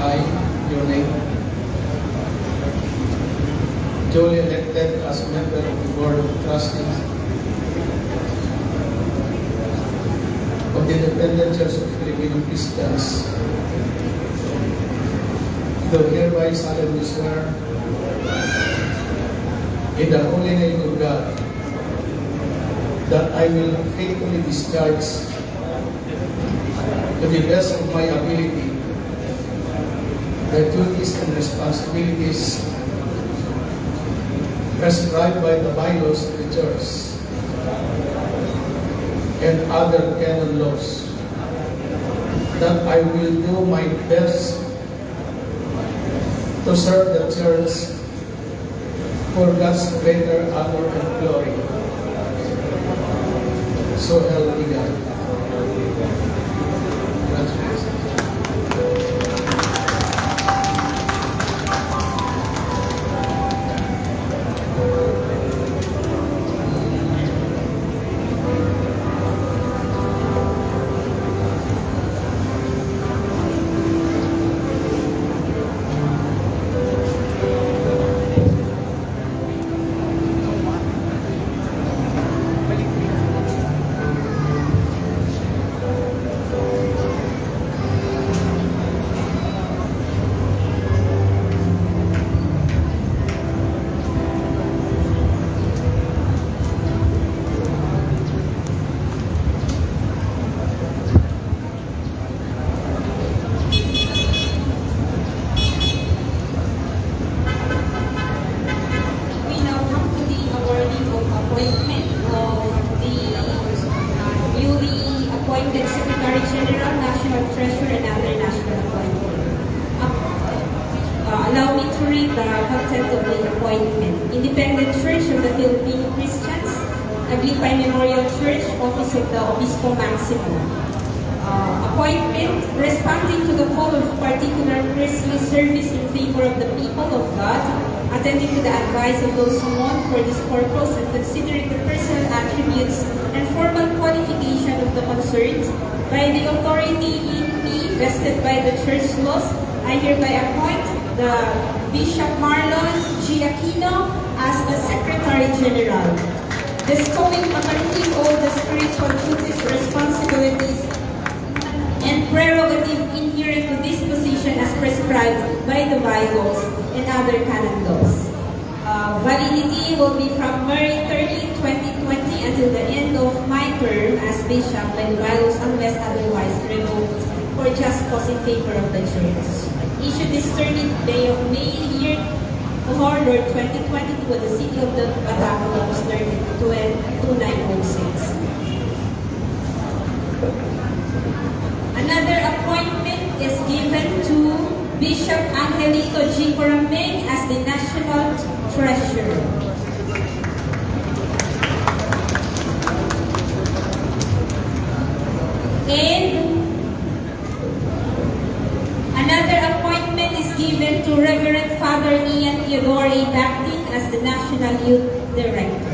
I, your name, duly elected as member of the Board of Trustees of the Independent Church of Filipino Christians, do hereby solemnly swear in the holy name of God that I will faithfully discharge to the best of my ability the duties and responsibilities prescribed by the bylaws of the Church and other canon laws, that I will do my best to serve the Church for God's greater honor and glory. So help me God. Congratulations. We now come to the awarding of appointment of the, uh, newly appointed Secretary General, National Treasurer, and other national appointment. Uh, allow me to read the content of the appointment. Independent Church of the Filipino Christians, Aglipay Memorial Church, Office of the Obispo Maximo. Uh, appointment, responding to the call of particular priestly service in favor of the people of God, attending to the advice of those summoned for this purpose, and considering the personal attributes and formal qualification of the concerned, by the authority in me vested by the church laws, I hereby appoint the Bishop Marlon G. Aquino as the Secretary General. Bestowing upon him all the spiritual duties, responsibilities, and prerogative inherent to this position as prescribed by the bylaws and other canon laws. Uh, validity will be from May thirty, twenty twenty, until the end of my term as bishop, by the bylaws, unless otherwise revoked for just cause in favor of the church. Issued this thirtieth day of May, year Lord, Lord twenty twenty-two, at the city of the Batangas, Lord two nine oh six. Another appointment is given to Bishop Angelito G. Corameng as the National Treasurer. And another appointment is given to Reverend Father Ian Theodore A. Bactin as the National Youth Director.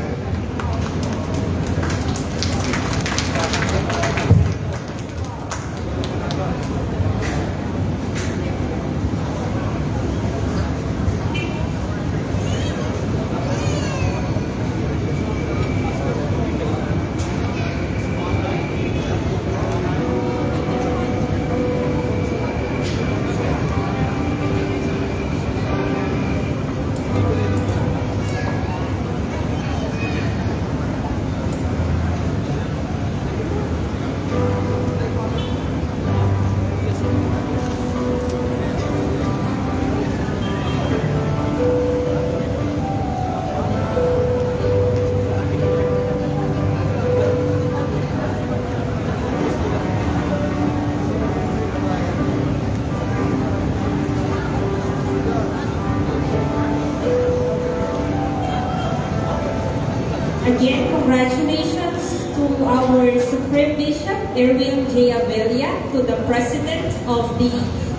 Again, congratulations to our Supreme Bishop, Erwin J. Abella, to the President of the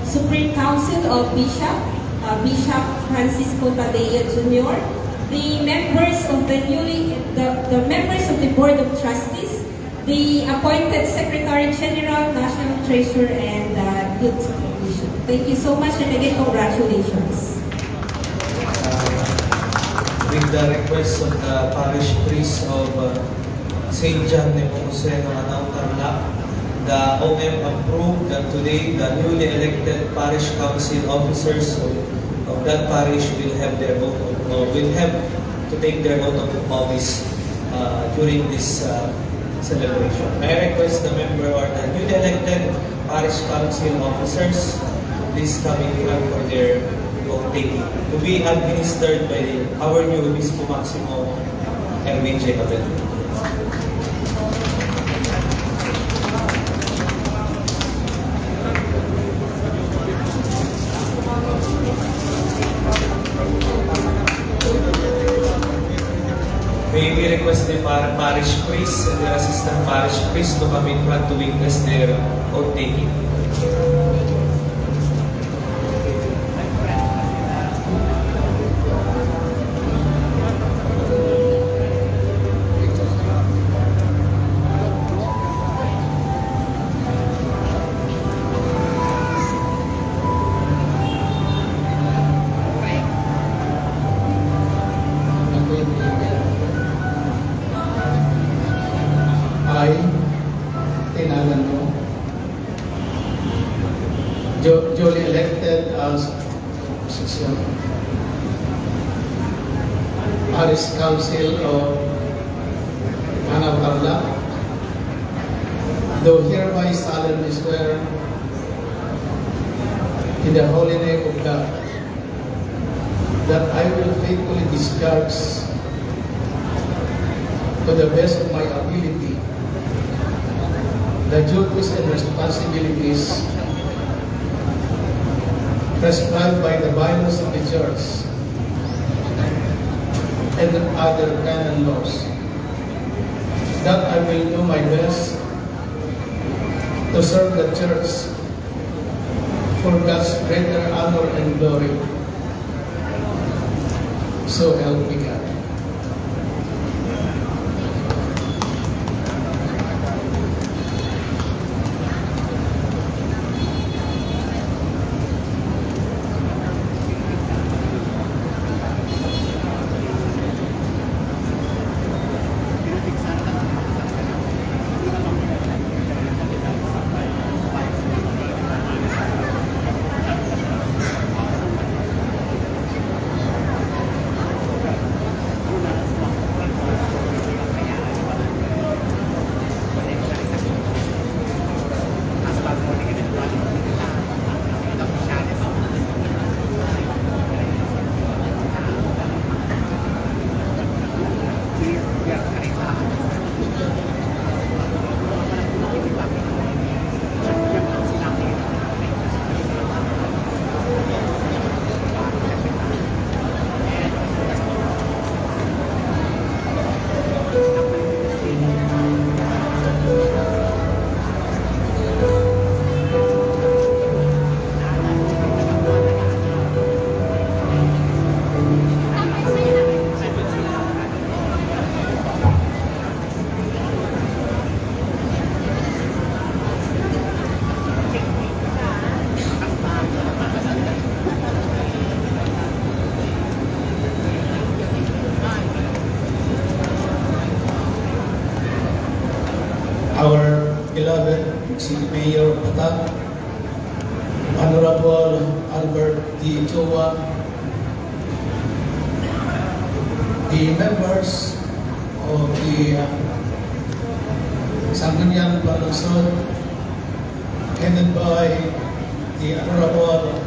Supreme Council of Bishop, uh, Bishop Francisco Tadeo Junior, the members of the newly, the, the members of the Board of Trustees, the appointed Secretary General, National Treasurer, and, uh, Youth Supervision. Thank you so much, and again, congratulations. Uh, with the request of the parish priest of, uh, Saint John Nepomuceno, Manao, Tarlac, the O M approved that today the newly elected parish council officers of, of that parish will have their oath of, uh, will have to take their oath of office, uh, during this, uh, celebration. May I request the member or the newly elected parish council officers, please come in front for their oath taking, to be administered by our new Obispo Maximo, Erwin J. Abella. May we request the par-, parish priest and the assistant parish priest to come in front to witness their oath taking. I, tinagan mo, du-, duly elected as Parish Council of Manao, Tarlac, do hereby solemnly swear in the holy name of God that I will faithfully discharge to the best of my ability the duties and responsibilities prescribed by the bylaws of the church and other canon laws, that I will do my best to serve the church for God's greater honor and glory. So help me God. Beloved City Mayor Patag, Honorable Albert D. Chua, the members of the, uh, Sangguniang Panlungsod, headed by the Honorable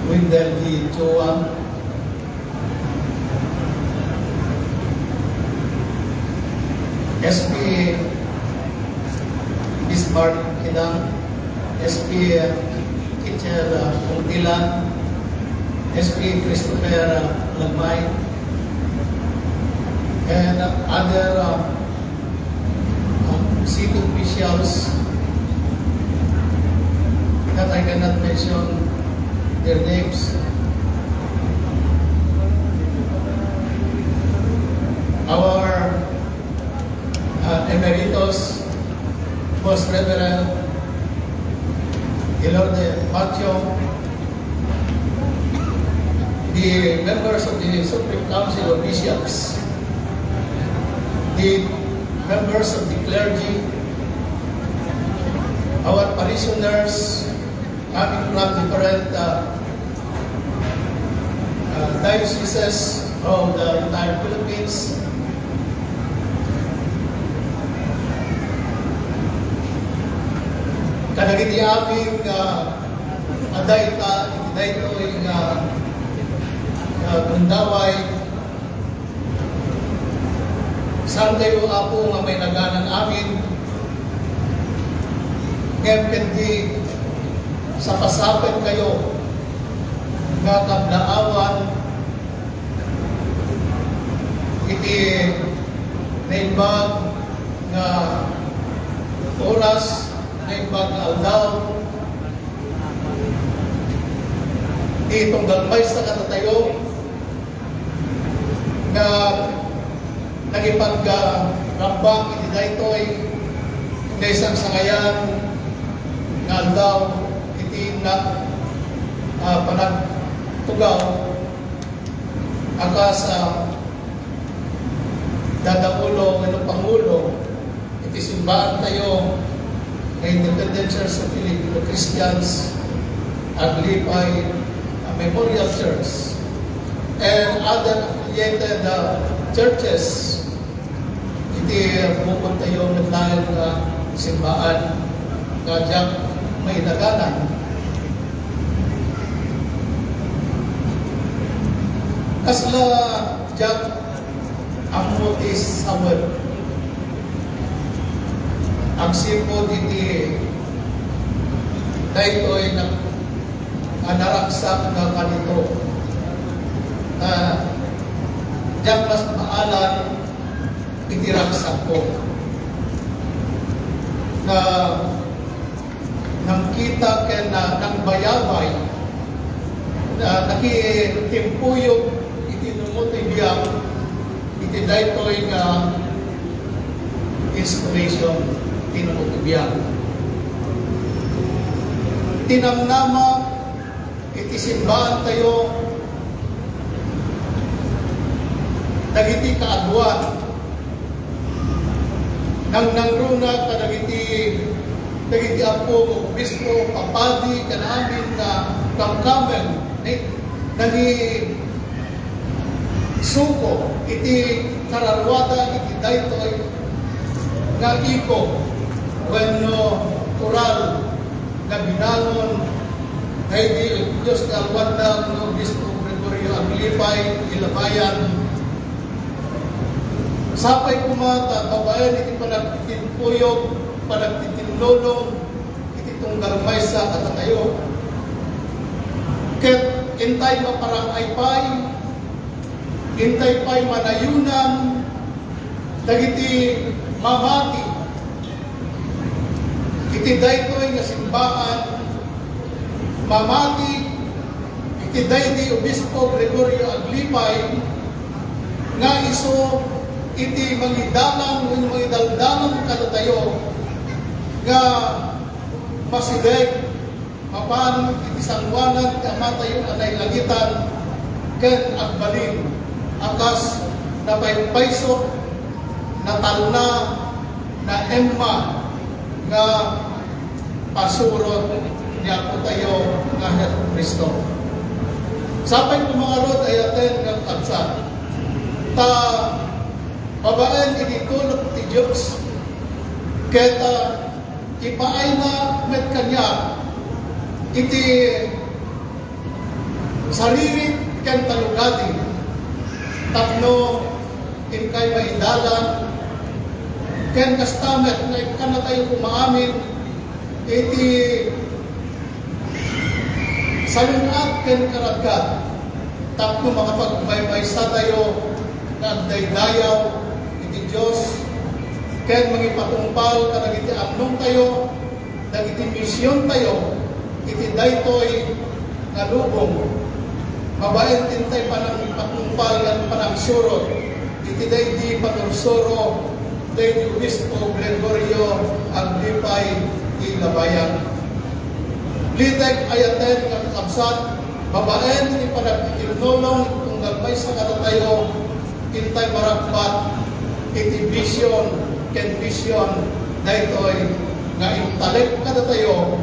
Windel D. Chua, S P Bismarck Kidang, S P Kitchel, uh, Pungtilan, S P Christopher, uh, Lagmay, and other, uh, uh, city officials that I cannot mention their names. Our, uh, Emeritus, Most Reverend Elorde Pacho, the members of the Supreme Council of Bishops, the members of the clergy, our parishioners coming from different, uh, uh, dioceses from the entire Philippines. Kadagiti amin nga adda ita iti daytoy nga, nga gundaway, saankayo, Apo, nga mainaganang amin, ngem ket di sapasapetkayo nga kablaawan iti naimbag nga oras, naimbag nga aldaw, ti tunggal maysa kadatayo nga nagipag-, ah, rambak iti daytoy nga isangsangayan nga aldaw iti na, ah, panagtugaw a kas, ah, dadaulo wenno pangulo iti simbaantayo nga Independent Church of Filipino Christians, Aglipay, ah, Memorial Church, and other affiliated, ah, churches iti bukodtayo met laeng nga simbaan nga diak maidaganan. Kasla diak ammo ti sawen agsipud iti daytoy nga, nga naragsak nga kanito. Ah, diak mas maalan iti ragsakko. Nga nangkita ken na-, nangbayabay, na-, nakitimpuyog iti numo ti biag iti daytoy nga inspiration ti numo ti biag. Tinamnama iti simbaantayo dagiti kaaduan. Nangnangruna kadagiti, dagiti ampo nga obispo, papadi, ken amin nga kamkameng, ni-, nangisuko iti kararuada iti daytoy nga iko wenno koral nga binangon daydi Dios nga alwadna nga Obispo Gregorio Aglipay, Ilabayan. Sapay koma ta babaen iti panagtitimpuyog, panagtitinnulong iti tunggal maysa kadatayo. Ket intay maparang-ay pay, intay pay manayonan dagiti mamati iti daytoy nga simbaan, mamati iti daydi Obispo Gregorio Aglipay nga isu iti mangidalan wenno mangidaldalan kadatayo nga masideg mapan iti sangoanan ti Amatayo a nailangitan ken agbalin a kas napaypayso, natalna, naemma, nga pasurot ni Apotayo nga Jesu-Cristo. Sapay ko, mga rod, ayaten nga kabsat. Ta babaen iti tulong ti Dios, ket, ah, ipaayna met kaniak iti saririt ken talugadi tapno inkay maidalan, ken kasta met nga ikkanatayo koma amin iti salun-at ken karaggat tapno makapagmaymaysatayo nga agdaydayaw iti Dios ken mangipatungpal kadagiti amnongtayo dagiti misiontayo iti daytoy nga lubong, babaen ti intay panangipatungpal ken panangsurot iti daydi panursuro daydi Obispo Gregorio Aglipay ti Labayan. Litek ayaten nga kakabsat, babaen iti panagtitilnolong iti tunggal maysa kadatayo, intay maragbat iti vision ken mission daytoy nga intalek kadatayo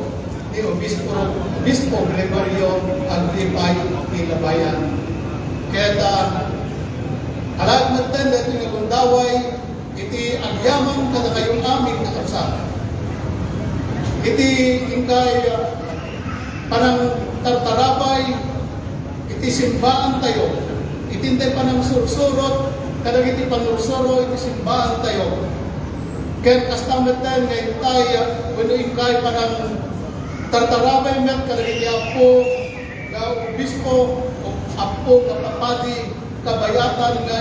ni Obispo, Obispo Gregorio Aglipay ti Labayan. Ket, ah, alaen metten daytoy nga gundaway iti agyaman kadakayo amin nga kabsat. Iti inkay, ah, panangtartarabay iti simbaantayo, iti intay panangsursurot kadagiti panursuro iti simbaantayo. Ken kasta metten nga intay, ah, wenno inkay panangtartarabay met kadagiti appo nga obispo, o appo nga papadi, kabayatan nga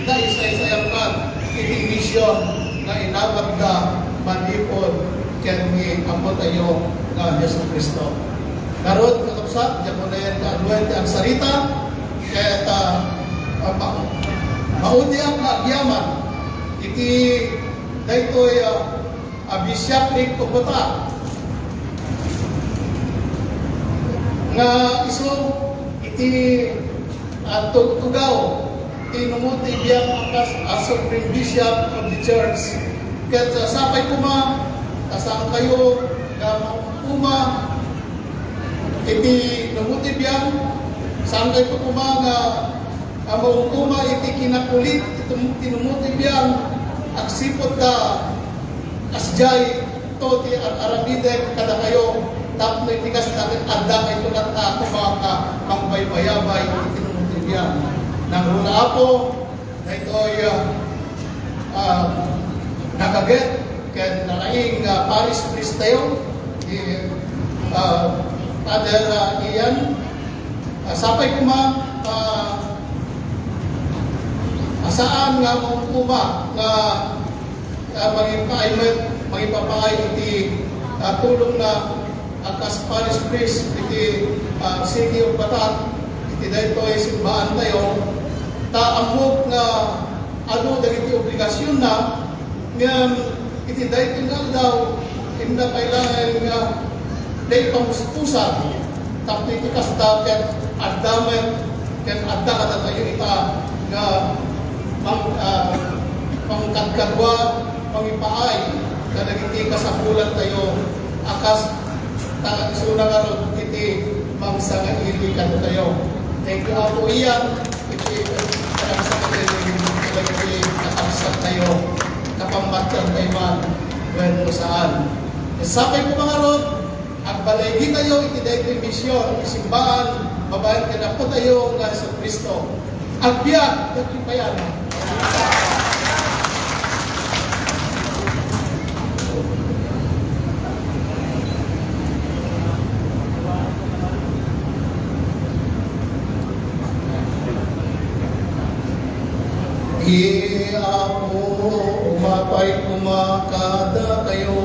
naisaysayakan iti mision nga inawatda manipud ken ni Apotayo nga Jesu-Cristo. Ngarud, kakabsat, diak unay nga aduen ti agsarita, ket, ah, ah, ma-, maudi a kaagyaman iti daytoy, ah, a bisyak ni Kubota nga isu iti, ah, tugtugaw ti inumot ti biag a kas-, a Supreme Bishop of the Church. Ket, ah, sapay koma, ta saankayo nga maumtuma iti inumot ti biag, saankayo koma nga, ah, maumtuma iti kinakulit ti tum-, ti inumot ti biag, agsipud ta kasdiay to ti ar-aramidek kadakayo, tapno iti kasta ket adda kayto latta koma nga mangbaybayabay iti inumot ti biag. Nangruna, Apo, daytoy, ah, ah, nagaget ken nalaing nga parish priest tayo, ni, ah, Father, ah, Ian. Ah, sapay koma, ah, ah, saan nga maumtuma nga, ah, mangipaay met, mangipapaay iti, ah, tulongna a kas parish priest iti, ah, City of Batat, iti daytoy simbaantayo, ta ammok nga adu dagiti obligasionna, ngem iti daytoy nga aldaw, inna pay laeng nga daydi pamuspusan, tapno iti kasta ket adda met ken adda kadatayo ita nga mang-, ah, mangkadkadua, mangipaay kadagiti kasapulantayo a kas ta isuna ngarud iti mangsangaili kadatayo. Thank you, Apo Ian, iti panagsangaili kadagiti kakabsattayo, kapammatyan tayo man, wenno saan. Sapay koma ngarud, agbalay tayo iti daytoy mision, iti simbaan, babaen ken Apotayo nga Jesu-Cristo. Agbiag, dagiti payana. Ti Apo, umapay koma kadakayo.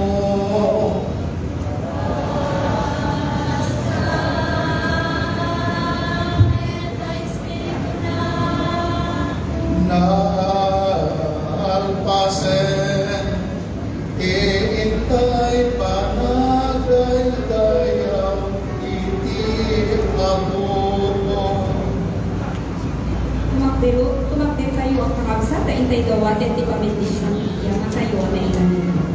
Naalpasen ti intay panagdaydayaw iti Apo. Tumakdero-, tumakdertayo a kakabsat, ta intay dawaten ti pamendisyon iti amatayo a nailangitan.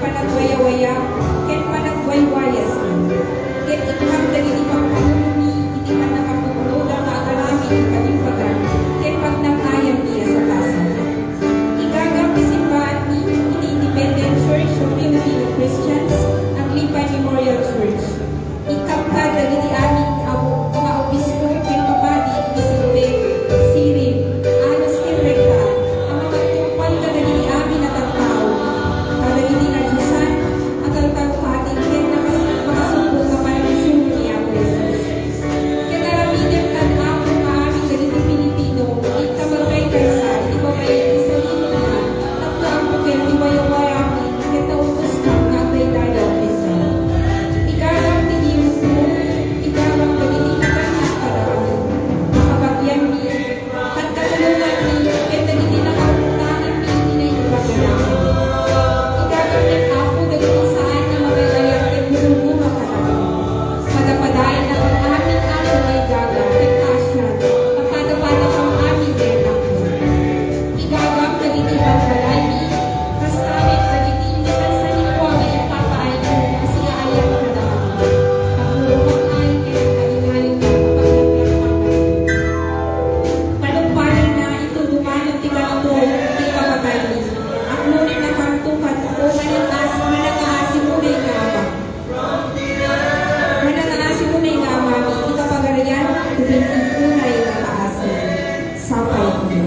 panagwayawaya, ken panagwaywayasna, ket ikkan dagiti pagpanunomi iti pannakapudno da nga agaramid iti kalimbagan ken pagnangayam ti asakasat. Igagam ti simbaanmi iti Independent Church of Filipino Christians, Aglipan Memorial Church. Ikkappad dagiti amin a, nga obispo ken papadi iti singpet, sirib, anus ken rekta a makatungpal kadagiti amin a tattao, kadagiti nadiosan a taltalpatik ken nakas-, makasubong a panagsugo ni Apo Jesus. Ket aramidem kan Apo nga amin dagiti Pilipino, ita magkaykaysa iti babaen ti salinitna, tapno agbukel ti wayawayami ket naukoskam nga agdaydayaw kenka. Igagam ti imokmo, igagam dagiti nagannak kadakayo, a kabagianmi, pagkatulonganmi, ken dagiti nakauttanganmi iti naimbag nga nagannak. Igagam met, Apo, dagiti saan nga mangay-ayat ken guruguro kadakayo. Padapadayennak ti amin, Apo, nga igaga ken kaasian, a padapadakam amin nga annakmo. Igagam dagiti balbalaymi, kasta met dagiti insan sanikuam nga impapaayko a siaayat kadakayo. Tapno rumak-ay ken kaingalinnak a pagnagragpakan. Panungpalenna, inton dumanon ti kanaton ti ipapataymi, aknonennakanto kadakayo manangas-, manangaasi unay nga Ama. Manangaasi unay nga Amami, iti kapagarian, ken iti unay nga kaasi. Sapay iti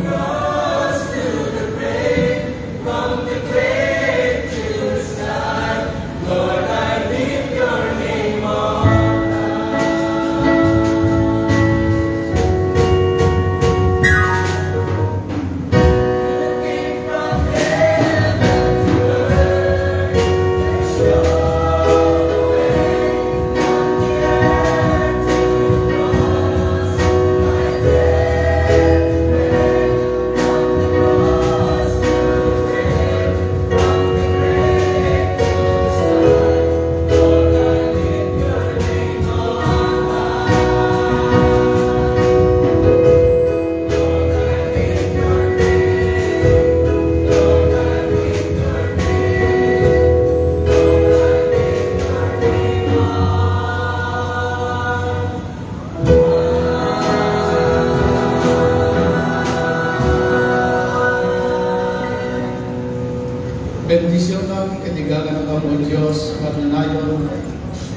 Bendisionam ket igaganakam, O Dios, nga agnanayon.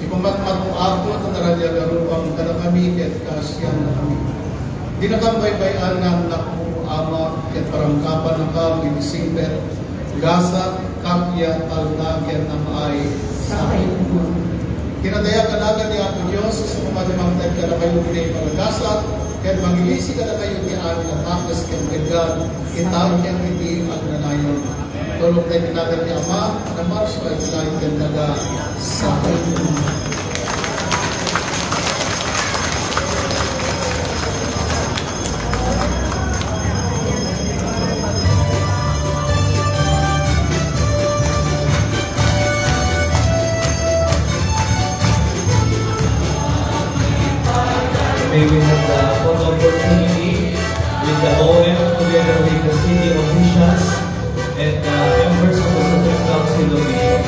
Ipamatmatmo, Apo, ti naragyagarupam kadakami ket kaasiannakami. Dinakam baybay-an nga annakmo, Ama, ket parangkapannakam iti singpet, gasat, kappia, alta, ken amaay. Sapay. Kinadayaganagan ni Apo Dios, isu a pamati mangted kadakayo iti pagagasat, ken mangilisi kadakayo ti amin a dakes ken peggan, ita ken iti agnanayon. Tulong tayo natin ni Ama, na Marso ay tayo ken taga sa May we have the photo opportunity with the O M together with the city officials and the members of the Supreme Council of Mission.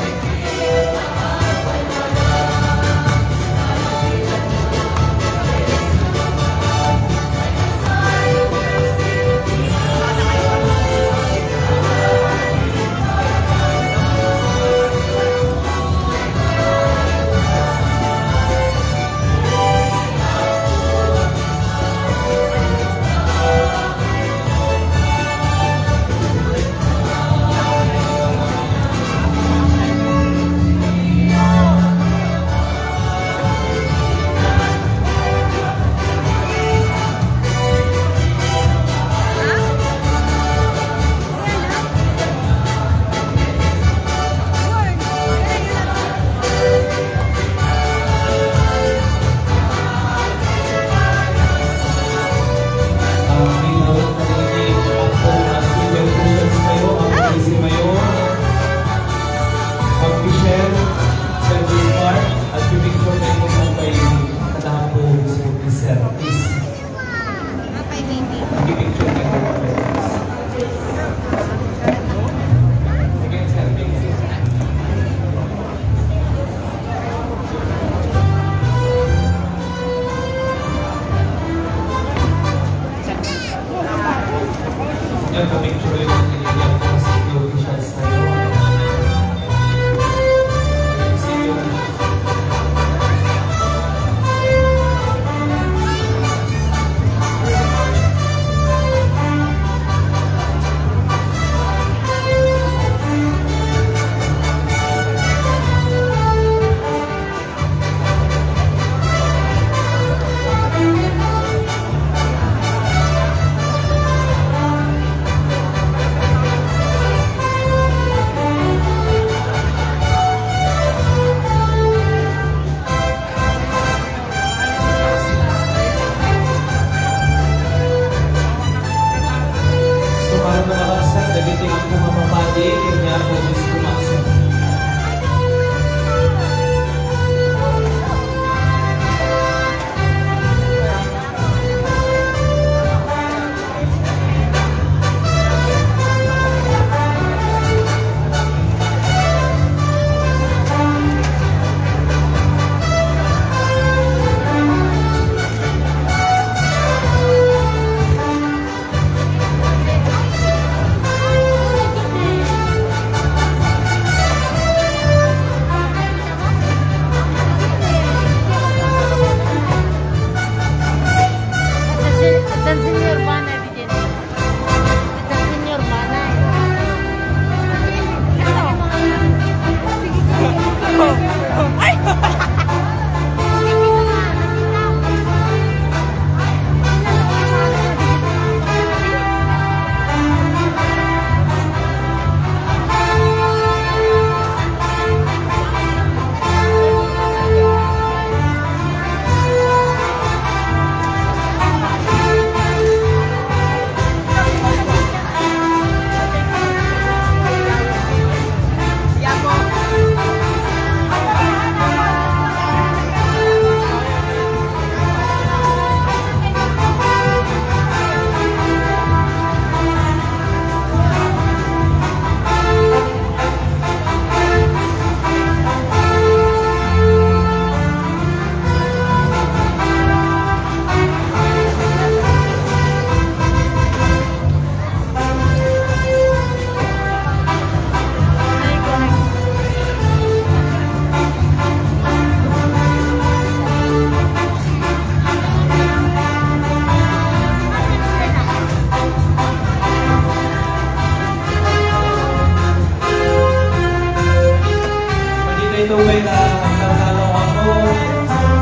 May na pagkano ako,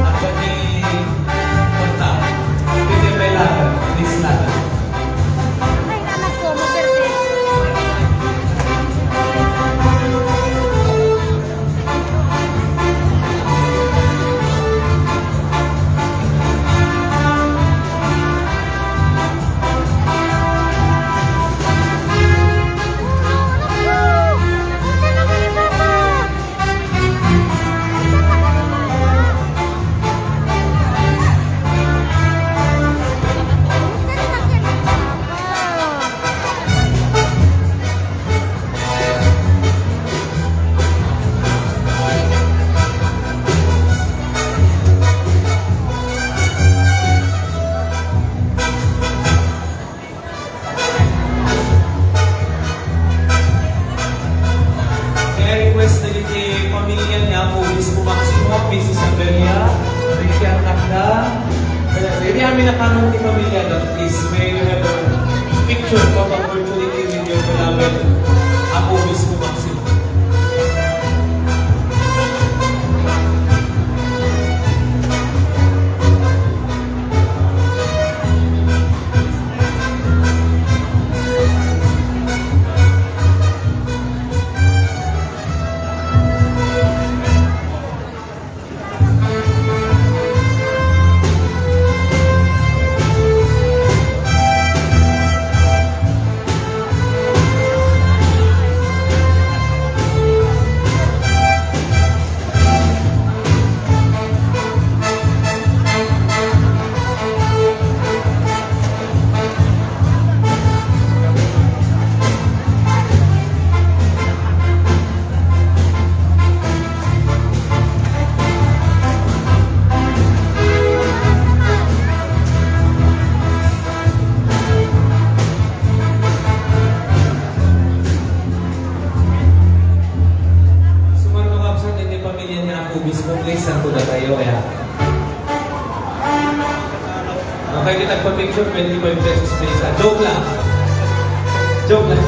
actually, punta. Pwede may laban, please laban. Ay, anak ko, maberde. Kaya request dagiti pamilya ni Apo Obispo Maximo, Missus Amelia, Richard Nakda. Diri amin a kanong ti pamilya, no? Please, may we have a picture of opportunity with your beloved Apo Obispo Maximo. Sumano nga absent iti pamilya ni Apo Obispo, please, sangko datayo, kaya. Okay, di nagpa-picture, twenty-five pesos, please, ah. Joke lang. Joke lang.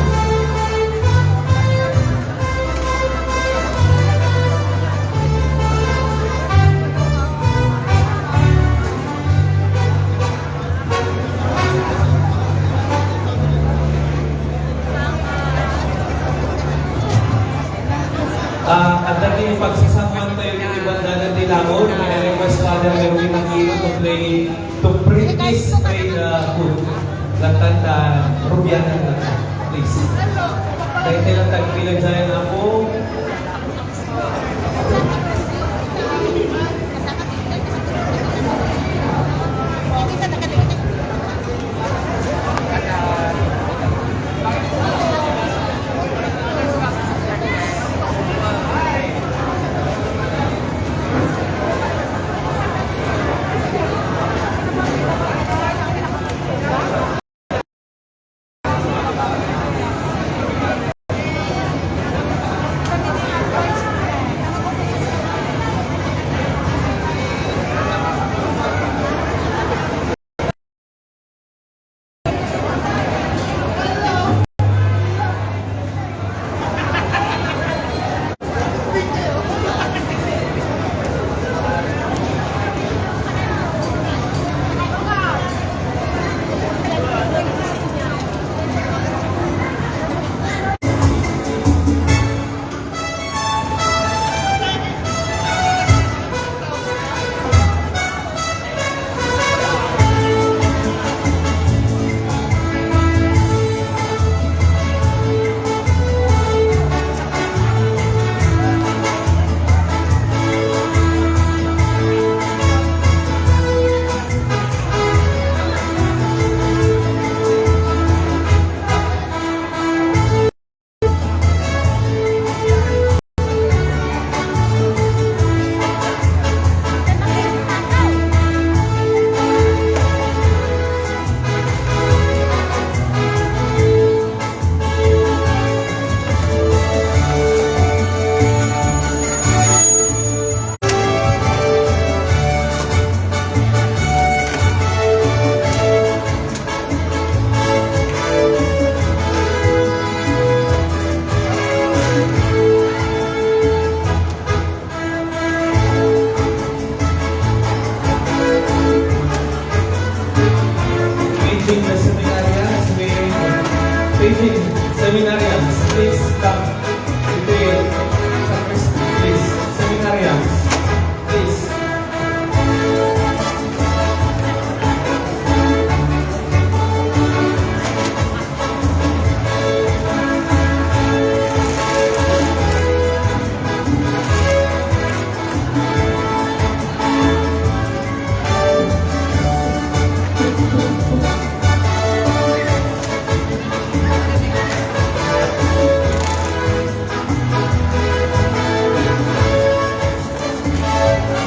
Ah, adda ti pagsasangoan tayo iti bandana ti Langon. May request Father Erwin Aquino to play, to pre-, please play the flute. Lantad ta rubianan na, please. Tayo tayo lang tagpila dyan, Apo.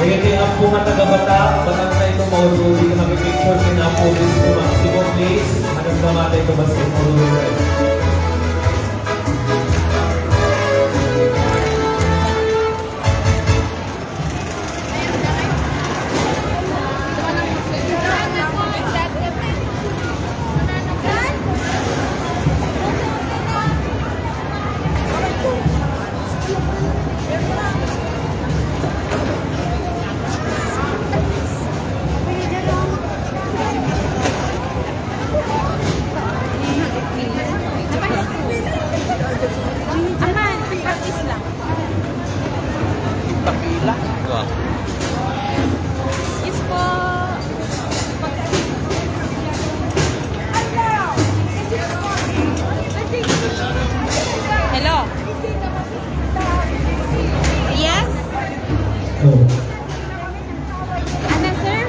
Dagiti ampo nga taga-Batak, Batak tayo maululi nga makipicture ken Apo Obispo Maximo, please. Madamdama tayo basketball. Aman, practice lang. Ipakila. Yes po. Hello. Yes? Ano, sir?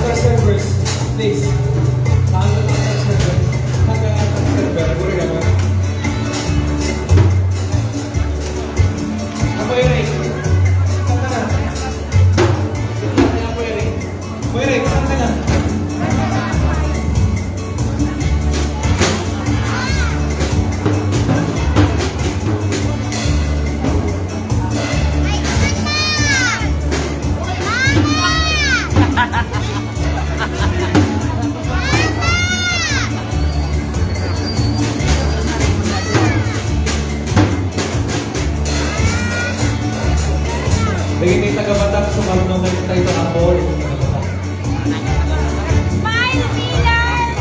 Other servers, please. Paano ang other server? Taga other server, guri naman. Apo Eric, kanta na. Apo Eric. Apo Eric, kanta na. Dagiti taga-Batak, sumarno nga tayo, Apo. Smile, Miller!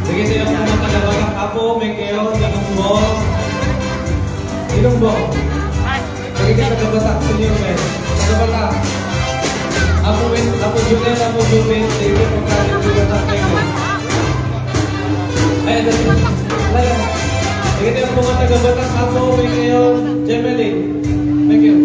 Sige, sino po ang taga-Batak? Apo, Michael, Ilonggo. Ilonggo. Sige, taga-Batak, senior men. Taga-Batak. Apo, men, Apo Junel, Apo Jubin, sige, pagkain, taga-Batak, taga-Batak. Ay, dali. Laya. Dagiti ampo nga taga-Batak, Apo Michael Gemelin. Michael.